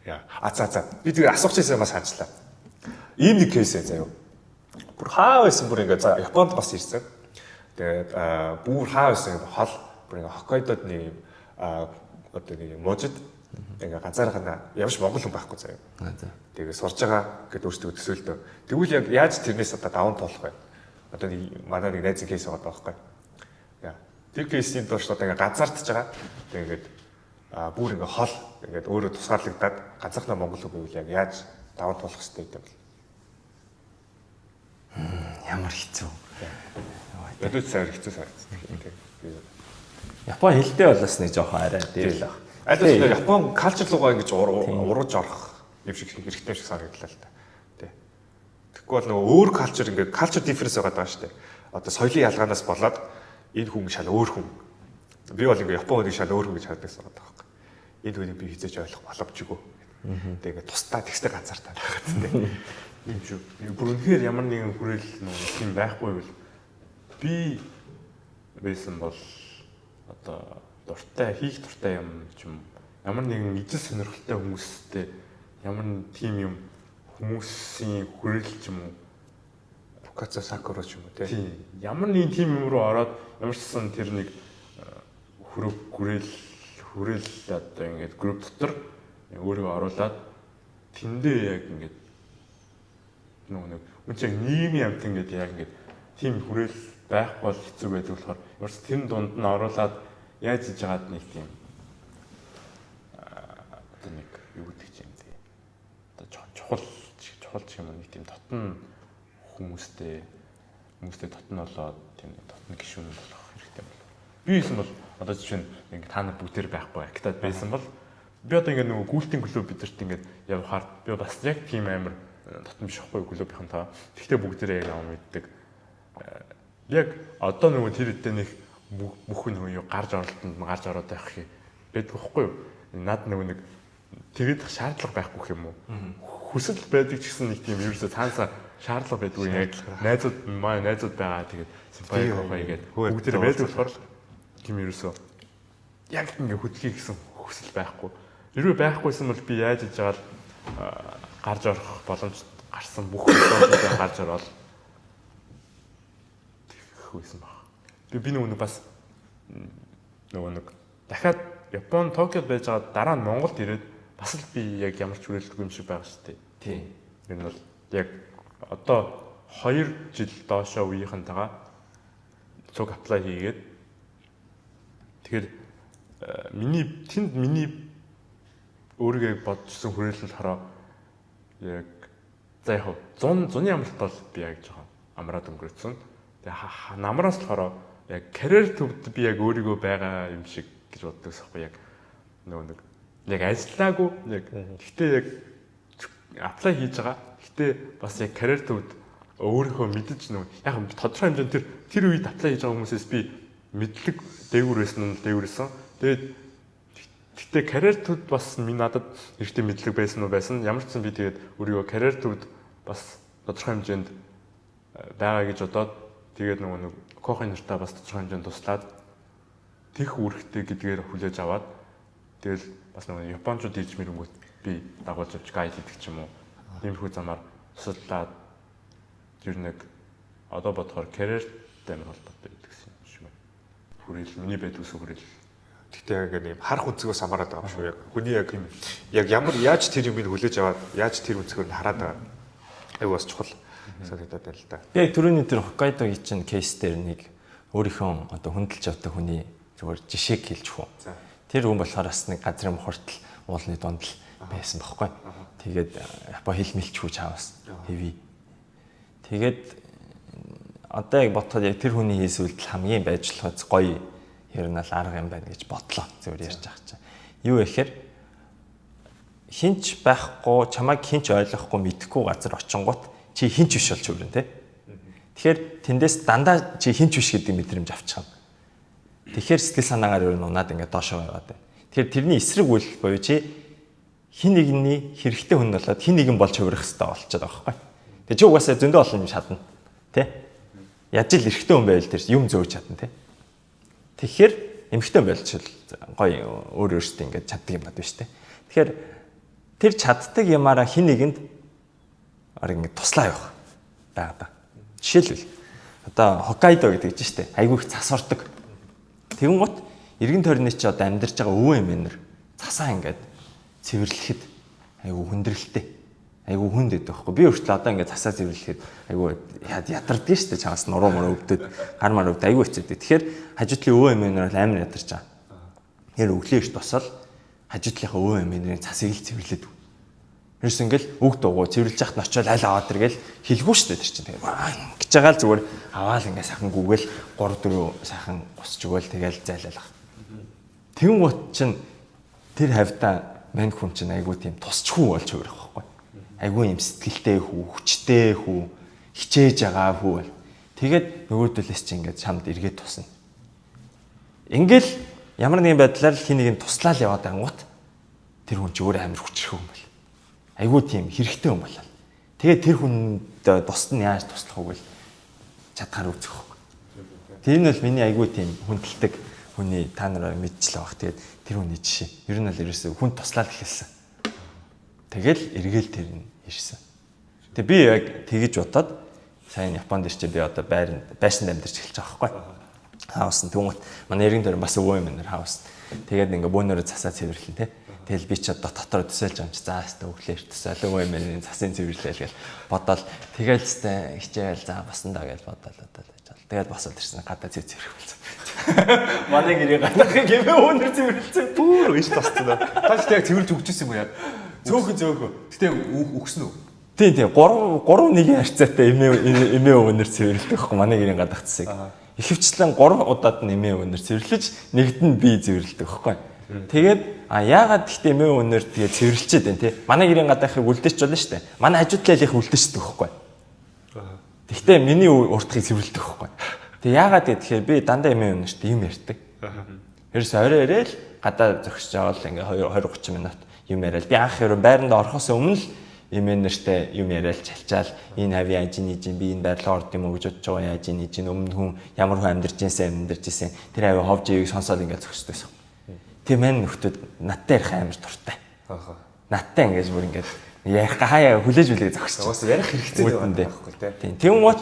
Яа. А за. Би тэгээ асуух чийсэн бас санчлаа. Ийм нэг кейс ээ заяа. Бүр хаа байсан бүр ингээд за Японд бас ирсэн. Тэгээд бүр хаа байсан хол бүр ингээд Хоккайдод нэг юм одоо нэг юм мужид ингээд ганцаархнаа ямар ч монгол хүн байхгүй заяа. Тэгээд сурж байгаа гэдээ өөртөө төсөөлдөө. Тэгвэл яг яаж тэрнээс одоо даван туулах вэ? Одоо нэг манай нэг найзын кейс байгаа байхгүй. Яа. Тэр кейсийн турш одоо ингээд ганцаардж байгаа. Тэгээд ингээд бүр ингээд хол ингээд өөрөө тусгаарлагдаад ганцаархнаа монгол хүн байвал яг яаж даван туулах хэрэгтэй гэдэг бол. Ямар хэцүү. Ядуу цаар хэцүү санагддаг. Япон хэлтэй бол бас нэг жоохон арай дээр л баг. Аль болох Япон culture руугаа ингэж урууж орох юм шиг хэрэгтэй юм шиг санагдлаа л та. Тэ. Тэгэхгүй бол нөгөө өөр culture ингээд culture difference байгаа даа шүү дээ. Одоо соёлын ялгаанаас болоод энэ хүн шал өөр хүн. Би бол ингээд Япон хүнийг шал өөр хүн гэж хардаг байгаа байхгүй. Энэ хүнийг би хизээж ойлгох боломжгүй. Тэгээ ингээд тусдаа тэгстэй ганцаартай байгаад тэ. Ийм шүү. Бүр үнэхээр ямар нэгэн хүрээлэл нөгөө тийм байхгүй бол би байсан бол одоо дуртай хийх дуртай юм ч юм ямар нэгэн ижил сонирхолтой хүмүүстэй ямар нэг тийм юм хүмүүсийн хүрээлэл ч юм уу Букацу сакура ч юм уу тэ. Тийм. Ямар нэгэн тийм юм руу ороод ямар ч сан тэр нэг хөрөг хүрээл одоо ингээд групп дотор өөрийгөө оруулаад тэндээ яг ингээд нөгөө нэг үн чинь нийгмийн амт ингээд яг ингээд тийм хүрээл байхгүй бол хэцүү байдаг болохоор ямар ч тэр дунд нь оруулаад яаж хийж байгаад нэг тийм одоо нэг юу гэдэг чинь юм бэ? Одоо жоохон чухал ч юм уу нэг тийм дотн хүмүүстэй дотн болоод тийм нэг дотн гишүүн болох хэрэгтэй болов. Би байсан бол одоо жишээ нь ингээд та нар бүгдээр байхгүй актад байсан бол би одоо ингээд нөгөө гүйлтийн клуб бидэрт ингээд явахаар би бас яг тийм амар дотн биш байхгүй клубийнхантаа. Тэгтээ бүгдээрээ яг юм мэддэг. Яг одоо нөгөө тэр үедээ нэг бүх нөгөө юу гарч оролтонд гарч ороод байх юм байдаг байхгүй юу? Над нөгөө нэг тэгээд шаардлага байхгүй юм уу? Хүсэл байдаг ч гэсэн нэг тийм ерөөсөө цаанасаа шаардлага байдгүй яг найзууд манай найзууд байгаа тэгээд симпай кохой гээд бүгдээрээ байдаг болохоор тийм ерөөсөө яг ингээ хөдлөе гэсэн хүсэл байхгүй. Хэрвээ байхгүйсэн бол би яаж хийж байгаа л гарч орох боломж гарсан бүх боломжтой гарч ороод тэгэх байсан баг. Би нөгөө бас нөгөө нэг дахиад Япон Токиод байж байгаа дараа нь Монголд ирээд бас л би яг ямар ч хүрээлэлгүй юм шиг байгаа шүү дээ. Тийм. Ер нь бол яг одоо 2 жил доошоо үеийнхэнтэйгээ цуг apply хийгээд тэгэхээр миний тэнд миний өөрийгөө бодчихсон хүрээлэл болохоор яг за яг 100 зуны амралт бол би яг жоохон амраад өнгөрөөцсөн. Тэгээ намраас болохоор яг карьер төвд би яг өөрийгөө байгаа юм шиг гэж боддог байхгүй яг нөгөө нэг яг ажиллаагүй яг гэхдээ яг apply хийж байгаа. Гэхдээ бас яг карьер төвд өөрийнхөө мэдэж нөгөө яг тодорхой хэмжээнд тэр үед apply хийж байгаа хүмүүсээс би мэдлэг дээгүүр байсан нь дээгүүр байсан. Тэгээд гэхдээ карьер төвд бас минь надад хэрэгтэй мэдлэг байсан уу байсан. Ямар ч сан би тэгээд өөрийгөө карьер төвд бас тодорхой хэмжээнд байгаа гэж бодоод тэгээд нөгөө нэг кохи нартаа бас тодорхой хэмжээнд туслаад тех үүрэгтэй гэдгээр хүлээж аваад тэгэл бас нөгөө японочууд иж мэрэнгүүт би дагуулж авч гайд хийдэг ч юм уу. Тиймэрхүү замаар туслаад ер нь одоо бодохоор карьертэй амар холбоотой байдаг юм шиг байна. Хүрээл миний байдал ус хүрээл. Гэхдээ яг нэг юм харах өнцгөөс хамаарат байгаа юм шүү. Яг хүний яг яг ямар яаж тэр юмыг хүлээж аваад яаж тэр өнцгөр нь хараад байгаа. Айгу бас чухал санагдаад байна л да. Би яг түрүүний тэр Хоккайдогийн чинь кейс дээр нэг өөрийнхөө одоо хүндэлж авдаг хүний зүгээр жишээг хэлж өгөх үү. Тэр хүн болохоор бас нэг газрын мухартал уулны дунд л байсан байхгүй. Тэгээд Япон хил мэлчгүй чаавас хэвий. Тэгээд одоо яг бодоход яг тэр хүний хийсэн үйлдэл хамгийн байж болохоос гоё ер нь л арга юм байна гэж бодлоо. Зүгээр ярьж байгаа чинь. Юу гэхээр хинч байхгүй, чамайг хинч ойлгохгүй, мэдэхгүй газар очингууд чи хинч биш болж хүрнэ те. Тэгэхээр тэндээс дандаа чи хинч биш гэдэг мэдрэмж авчих юм. Тэгэхээр сэтгэл санаагаар ер нь унаад ингээд доошоо яваад байна. Тэгэхээр тэрний эсрэг үйл буюу чи хин нэгний хэрэгтэй хүн болоод хин нэгэн болж хувирах хэрэгтэй болчиход байгаа байхгүй. Тэгээ чи угаасаа зөндөө олон юм шатна. Тэ? Яаж л эрэгтэй хүн байвал тэр юм зөөж чадна тэ. Тэгэхээр эмэгтэй хүн байвал гоё өөр өөртөө ингээд чаддаг юм байна шүү дээ. Тэгэхээр тэр чаддаг юмараа хин нэгэнд арга ингээд туслаа явах байгаа да. Жишээлбэл одоо Хоккайдо гэдэг чинь шүү дээ. Айгүй их цас ордог. Тэгэн гут эргэн тойрны чи одоо амьдарч байгаа өвөө эмээнэр цасаа ингээд цэвэрлэхэд айгүй хүндрэлтэй. Айгүй хүнд байдаг байхгүй. Би хүртэл одоо ингээд цасаа цэвэрлэхэд айгүй ядарддаг шүү дээ. Чамаас нуруу муруу өвдөд гар мар өвд айгүй хэцүү. Тэгэхээр хажуу талын өвөө эмээнэр бол амар ядарч байгаа. Тэр өглөө эрт босоод хажуу талынхаа өвөө эмээнэрийн цасыг л цэвэрлээд. Ерөөс ингээл үг дуугүй цэвэрлж яхад нь очиод аль аваад иргээл хэлгүй шүү дээ тэр чинь. Тэгээ гэж байгаа л зүгээр аваал ингээ сайхан гүгээл 3 4 сайхан гусч өгөөл тэгэл зайлаалах. Тэгэн гут чинь тэр хавьдаа мань хүн чинь айгүй тийм тусчхүү болж хувирах байхгүй. Айгүй юм сэтгэлтэй хүү, хүчтэй хүү, хичээж байгаа хүү бол. Тэгээд нөгөөдөлөөс чинь ингээд чамд эргээд тусна. Ингээл ямар нэгэн байдлаар хин нэг нь туслаал яваад ангуут тэр хүн чи өөр амар хүчрэх хүн бол. Айгүй тийм хэрэгтэй хүн болоо. Тэгээд тэр хүнд тусад нь яаж туслах вэ гэл чадхаар үзэх хөөх. Тэр нь бол миний айгүй тийм хүндэлдэг хүний та нараа мэдчихлээ бах. Тэгээд тэр хүний жишээ. Ер нь бол ерөөсөө хүн туслаад эхэлсэн. Тэгэл эргээл тэр нь ирсэн. Тэгээ би яг тэгэж бодоод сайн Японд ирчээ би одоо байранд байшинд амьдарч эхэлж байгаа байхгүй. Хаус нь түнгут манай эргэн тойрон бас өвөө юм нэр хаус. Тэгээд ингээ бөөнөрөө засаа цэвэрлэн тэ. Тэгэл би ч одоо дотор төсөөлж амч заа өстө өглөө эрт төсөөл өвөө юм засын цэвэрлээл гэл бодоол тэгэл өстө хичээл заа босон даа гэж бодоол бодоол байж гал. Тэгээд босоод ирсэн гадаа цэв цэврэх болсон. Манай гэрээ гадаахыг гэмээ өнөр цэвэрлсэн. Бүр иш тасцсан. Та ч яг цэвэрлж өгч ирсэн юм уу яг? Цөөхөн цөөхөн. Гэтэ өгсөн үү? Тийм тийм 3 3 1-ийн харьцаатай эмээ өвөнөр цэвэрлдэг байхгүй манай гэрийн гадаах цэсэг. Ихэвчлэн 3 удаад нь эмээ өвөнөр цэвэрлэж нэгд нь би цэвэрлдэг байхгүй. Тэгээд а яагаад гэхдээ эмээ өвөнөр тэгээ цэвэрлчээд байна те. Манай гэрийн гадаахыг үлдээч болно шүү дээ. Манай хажуу талынх үлдээчдэг байхгүй. Гэхдээ миний уртхыг цэвэрлдэг байхгүй. Тэгээ яагаад гэхээр би дандаа эмээ өвөнөрт юм ярьдаг. Ерөөс орой ирээл гадаа зогсож байгаа л ингээ 20 30 минут юм яриад би анх ерөө байранд орохоос өмнө л эмээнэртэй юм яриад чалчаал энэ хавь яаж ийж би энэ байрлал орд юм уу гэж бодож байгаа яаж ийж өмнө хүн ямар хүн амьдарч ийсэн амьдарч ийсэн тэр хавь ховж ивийг сонсоод ингээд зогсдог байсан. Тэг мань нөхдүүд надтай ярих амар дуртай. Надтай ингээд бүр ингээд ярих хаяа хүлээж хүлээж зогсож. Уус ярих хэрэгцээ байдаг байхгүй тий. Тийм. Тэнгуут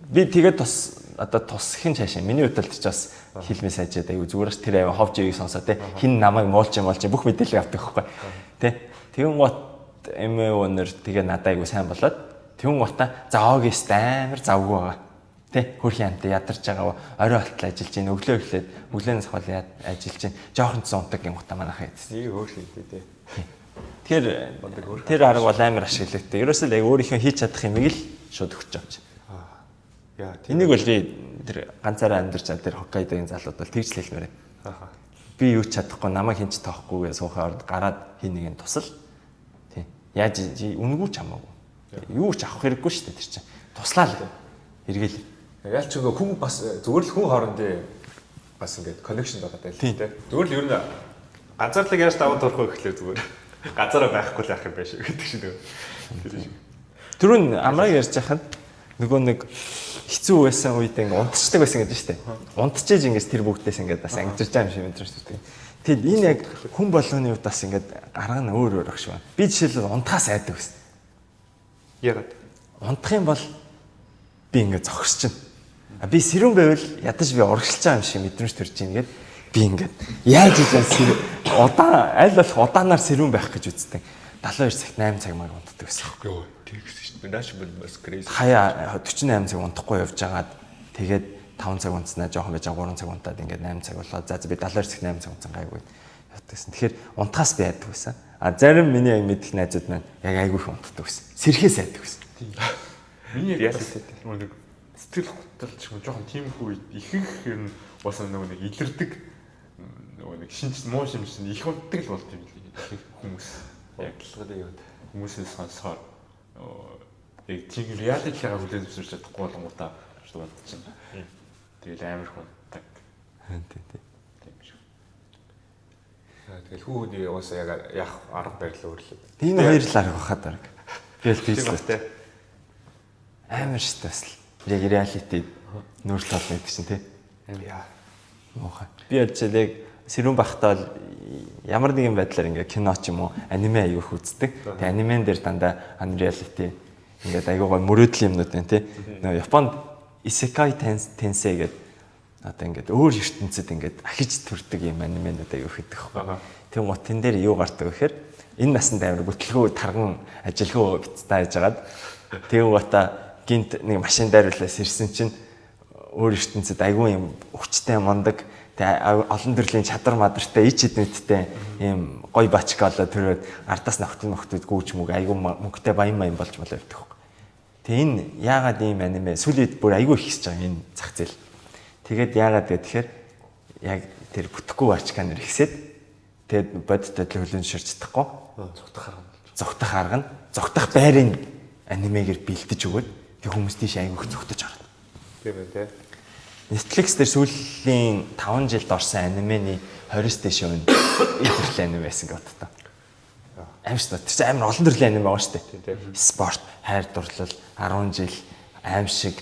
би тэгээд бас одоо тусахын цаашаа миний хувьд л ч бас хилмээ сайжаад аягүй зүгээр ш тэр аваа ховж ивийг сонсоо тий. Хин намайг муулж юм болж бүх мэдээлэл авдаг байхгүй тий. Тэнгуут эмээ өнөр тэгээ надад айгу сайн болоод тэгүн гутаа за огист амар завгүй байгаа. Тэ хөрхийн амтаа ядарч байгаа орой болтол ажиллаж гин өглөө эхлээд өглөөнөөс хол ажиллаж гин жоохон ч зунтаг гин гутаа манайхаа хийсэн. Нэг хөөрхөн тий. Тэгэхээр тэр арга бол амар ашигладаг. Ерөөсөө л яг өөрийнхөө хийж чадах юмыг л шууд өгч байгаа юм чи. Яа Энийг бол би тэр ганцаараа амьдарч байгаа тэр Хоккайдогийн залууд бол тэгж л хэлмээр байна. Би юу ч чадахгүй намайг хэн ч тоохгүй гэж суухаар гараад хин нэгэн тусал. Яаж үнэгүй ч хамаагүй. Юу ч авах хэрэггүй шүү дээ тэр чинь. Туслаа л. Эргээл. Яалч үгүй хүн бас зүгээр л хүн хоорондын бас ингээд connection байгаа даа л тийм. Зүгээр л ер нь ганцаарлаг яаж даван турах вэ гэхлээр зүгээр ганцаараа байхгүй л яах юм бэ шиг гэдэг шиг нэг. Тэр шиг. Түрүүн амраг ярьж хахад нөгөө нэг хэцүү байсан үед ингээ унтчихдаг байсан гэдэг нь шүү дээ. Унтчихэж ингээс тэр бүгдээс ингээд бас ангижирч байгаа юм шиг мэдрэмж төрдөг. Тэгэд энэ яг хүн болгоны хувьд бас ингээд арга нь өөр өөр ах шиг байна. Би жишээлбэл унтахаас айдаг байсан. Ягаад? Унтах юм бол би ингээд зогсчихно. А би сэрүүн байвал ядаж би урагшилж байгаа юм шиг мэдрэмж төрж ийн гээд би ингээд яаж хийж сэрүүн удаан аль болох удаанаар сэрүүн байх гэж үздэг. 72 цагт 8 цаг маг унтдаг байсан. Йоо, тэгсэн шүү дээ. Нааш бол бас crazy. Хаяа 48 цаг унтахгүй явж байгаад тэгээд 5 цаг унтснаа жоохон байж 3 цаг унтаад ингээд 8 цаг болоо. За би 72 цагт 8 цаг унтсан гайгүй явдагсан. Тэгэхээр унтахаас би айдаг байсан. А зарим миний яг мэдих найзууд маань яг айгүй их унтдаг байсан. Сэрхээс айдаг байсан. Миний яг нэг сэтгэл хөдлөл ч юм жоохон тиймэрхүү үед ихэнх ер нь бас нөгөө нэг илэрдэг нөгөө нэг шинж муу шимж нь их унтдаг л болд юм лээ. Ихэнх хүмүүс яг Бодлогын үед хүмүүсээс сонсохоор яг тийм реалитигаа хүлээн зөвшөөрч чадахгүй болонгуудаа шүү бодож байна. Тэгэл амар их унтдаг. Тийм тийм. Тийм шиг. Тэгэл хүүхний уусаа яг яах арга барил өөр л. Энэ хоёр л арга байхад баг. Би л Тийм тийж ба л те. амар шүү дээ бас л. Яг реалити нүүрл толно гэдэг чинь тий. Яа. Муухай. Би бол жишээл яг сэрүүн байхдаа бол ямар нэгэн байдлаар ингээ кино ч юм уу аниме аягүй их үздэг. Тэгээ анимен дээр дандаа unreality ингээд аягүй гой мөрөөдлийн юмнууд байна тий. Нөгөө Японд Isekai Tensei гэдэг одоо ингээд өөр ертөнцид ингээд ахиж төрдөг юм анименууд аягүй их гэдэг байхгүй. Тэгм гот тэн дээр юу гардаг вэ гэхээр энэ насанд амар бүтлгөө тарган ажилгүй бицтаа яжгаад тэгм гота гинт нэг машин дайруулаас ирсэн чинь өөр ертөнцид айгүй юм хүчтэй мундаг тэгээ олон төрлийн чадвар мадартай ич хідмэттэй юм гой бачка болоо төрөөд ардаас нөхдөд нөхдөд гүүч мүг айгүй мөнгөтэй баян баян болж болоо явдаг хөөх. Тэгээ энэ яагаад ийм аниме сүүлийн үед бүр айгүй их хийсэж байгаа энэ зах зээл. Тэгээд яагаад вэ гэхээр яг тэр бүтэхгүй бачка нэр ихсээд тэгээд бодит байдлыг хүлээн зөвшөөрч чадахгүй Зүгтэх арга нь. зугтах арга нь зугтах байрын анимегээр бэлдэж өгөөд тэг хүмүүс тийш айгүй их зугтаж орно. Тийм ээ те. Netflix дээр сүүлийн 5 жилд орсон анимены 20-с дээш өн энэ төрлийн аниме байсан гэж боддоо. Амар шүү дээ. Тэр чинь амар олон төрлийн аниме байгаа шүү дээ. Спорт, хайр дурлал, 10 жил, аим шиг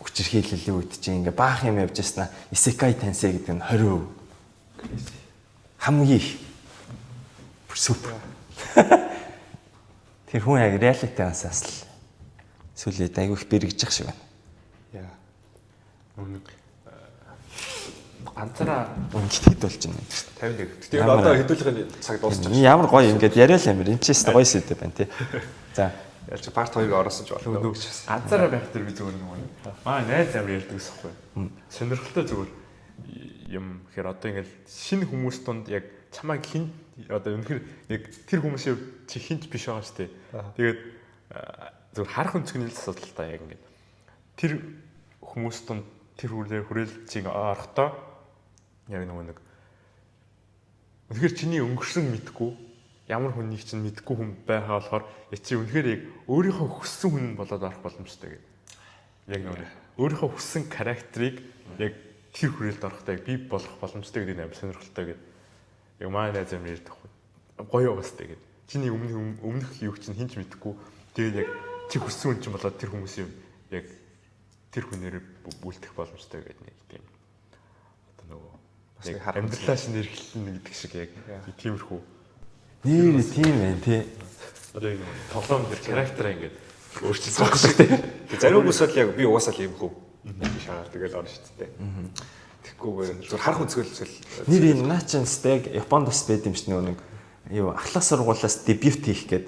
хүчирхийллийн үед чинь ингээ баах юм явж яснаа Isekai Tensei гэдэг нь 20%. Хамгийн их. Бүр супер. Тэр хүн яг реалити-аас л сүүлийн үед айгүй их бэрэгжих шиг байна. Яа. Нэг ганцаараа Ингээд хэд болж байна гэдэг. 51. Гэтэ ер нь одоо хэдүүлэхийн цаг дуусчих. Энэ ямар гоё ингээд яриа л амир. Энд чинь өстой гоё сэдв байна тий. За. Ялч парт 2-ыг оросон ч болно гэж байна. ганцаараа байх дээр би зүгээр нэг маа найз амар ярьдаг гэсэн юм. Сонирхолтой зүгээр юм гэхээр одоо ингээд шинэ хүмүүс тунд яг чамайг хин одоо үнэхээр яг тэр хүмүүсийн чи хинч биш байгаа шүү дээ. Тэгээд зүгээр харах өнцгний л асуудал та яг ингээд тэр хүмүүс тунд тэр хүрээл чи ингээд орохдоо яг нөгөө нэг үнэхээр чиний өнгөрсөн мэдгүй ямар хүнийг чинь мэдгүй хүн байгаа болохоор чи үнэхээр яг өөрийнхөө хүссэн хүн болоод орох боломжтой гэдэг. Яг нөгөө өөрийнхөө хүссэн характерыг яг тэр хүрээлд орохдоо яг бий болох боломжтой гэдэг нь амар сонирхолтой гэдэг. Яг манай найз амар ярьдаг хгүй. Гоё угстай гэдэг. Чиний өмнөх юу чинь хинч мэдгүй. Тэгээд яг чи хүссэн хүн чинь болоод тэр хүмүүсийн яг тэр хүнээр бүлтэх боломжтой гэдэг нэг тийм. Одоо нөгөө Бас нэг яг амьдралаа шинэ эрхлэн гэдэг шиг яг тиймэрхүү. Нэр тийм байх тий. Одоо яг нөгөө тоглоом дээр характераа ингээд өөрчилсөн байх шиг тий. Тэг зарим хүмүүс бол яг би угаасаа л ийм хөө гэж шагаар тэгэл орно шүү дээ. Тэгэхгүй зүгээр харах өнцгөл зүйл. Нэр энэ наа чинь өстой яг Японд бас байд юм шиг нөгөө нэг юу ахлах сургуулиас дебют хийх гээд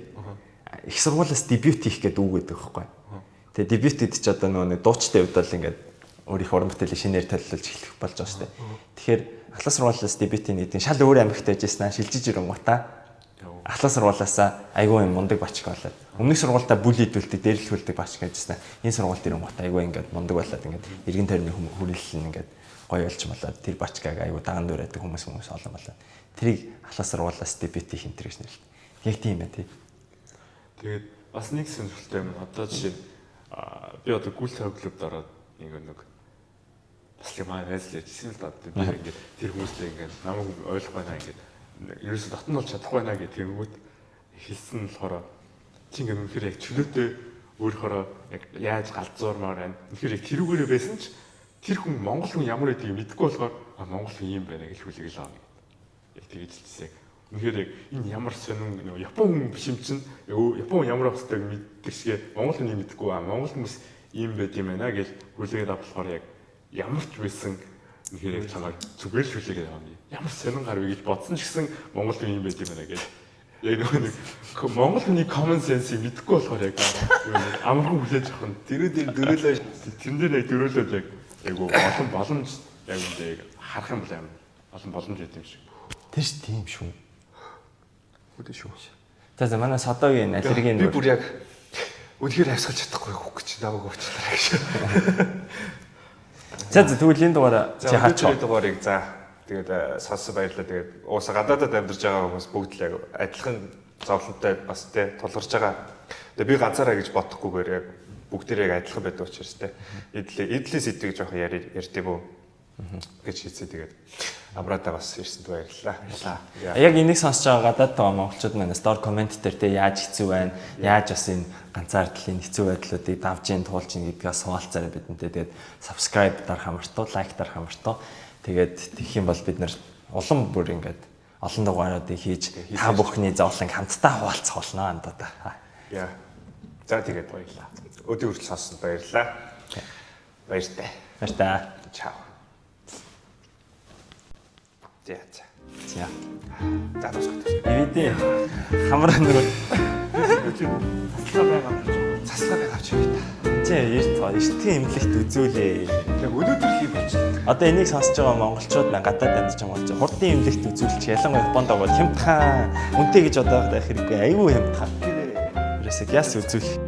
их сургуулиас дебют хийх гээд үг гэдэг байхгүй. Тэгээ дебют гэдэг чи одоо нөгөө нэг дуучтай хувьд бол ингээд өөрийнхөө уран бүтээлийг шинээр төлөвлөж эхлэх болж байгаа шүү дээ. Тэгэхээр ахлах сургуулиас дебютийн гэдэг нь шал өөр амьгт байж байсан шилжиж ирэнгуутаа ахлах сургуулиасаа айгүй юм мундаг бачка болоод өмнөх сургуультаа бүлийдүүлдэг, дээрлэхүүлдэг бачка гэжсэн. Энэ сургуульд ирэнгуутаа айгүй ингээд мундаг болоод ингээд эргэн тойрны хүрээлэл нь ингээд гоё болж болоод тэр бачкаг айгүй даан дуурайдаг хүмүүс олон болоод тэрийг ахлах сургуулиас дебют хийх энэ төр гэж нэрлэдэг. Яг тийм байх тий. Тэгээд бас нэг сонирхолтой юм. Одоо жишээ нь би одоо гүйл клубд ороод нэг бас л манай найз л ярьжсэн л да. Би ингээд тэр хүмүүстэй ингээд намайг ойлгох байна ингээд ерөөсө дотн болж чадахгүй байна гэх тэгэнгүүт хэлсэн нь болохоор чи ингээд үнэхээр яг чөлөөтэй өөрөөхөө яг яаж галзуурмаар байна. Үнэхээр яг тэрүүгээрээ байсан ч тэр хүн Монгол хүн ямар байдгийг мэдэхгүй болохоор а Монгол хүн ийм байна гэж хүлээгэл авна гэдэг. Яг тэгэж хэлсэн. Үнэхээр яг энэ ямар сонин нөгөө Япон хүн биш юм чинь Япон хүн ямар байх ёстойг мэддэг шиг Монгол хүний мэдэхгүй а Монгол хүмүүс ийм байд юм байна гэж хүлээгээд авах болохоор яг ямар ч байсан үнэхээр яг чамайг зүгээр л хүлээгээд авна. Ямар сонин гар вэ гэж бодсон ч гэсэн Монгол хүн ийм байд юм байна гэж. Яг нөгөө нэг Монгол хүний common sense-ийг мэдэхгүй болохоор яг амархан хүлээж авах нь Дөрөв дээр дөрөөлөө тэрэн дээр яг дөрөөлөөд яг айгу олон боломж яг үндэ яг харах юм бол амар олон боломж байд юм шиг. Тэр ч тийм шүү. Үгүй шүү. За за манай Содогийн аллергийн Би бүр яг үнэхээр амьсгалж чадахгүй хөөх гэж намайг уучлаарай гэж. За за тэгвэл энэ дугаараа За чи харч. өнөөдрийн дугаарыг за тэгээд сонссон баярлалаа. Тэгээд уусаа гадаадад амьдарч байгаа хүмүүс бүгд л яг адилхан зовлонтой бас тий тулгарч байгаа. Тэгээд би ганцаараа гэж бодохгүйгээр яг бүгдээрээ яг адилхан байдаг учраас тий. Эдлийн сэдвийг жоохон ярьд юм уу гэж хийцээ тэгээд амраадаа бас ирсэнд баярлалаа. Баярлалаа. Яг энийг сонсож байгаа гадаад байгаа монголчууд маань стор коммент дээр те яаж хэцүү байна, яаж бас энэ ганцаардлын хэцүү байдлуудыг давж ийн туулж ийн гэдгээс хуваалцаарай бидэнтэй. Тэгээд subscribe дарах амартуу, like дарах амартуу. Тэгээд тэгэх юм бол бид нар улам бүр ингээд олон дугааруудыг хийж та бүхний зовлон хамтдаа хуваалцах болно андаа. Яа. За тэгээд баярлалаа. Өдөө хүртэл сонссонд баярлалаа. Баяртай. Баяртай. Чао. За за. За. За дуусгах. DVD хамар нөгөө Заслаа байга авч явъя та. чи эрт эртхэн эмнэлэгт үзүүлээ. Яг өнөөдөр л юм болчихлоо. Одоо энийг сонсож байгаа монголчууд маань гадаад амьдарч байгаа монголчууд хурдан эмнэлэгт үзүүлчих ялангуяа Японд байгаа хямдхан үнэтэй гэж бодоод байх хэрэггүй айгүй хямдхан. Ерөөсөө гяс үзүүлэх.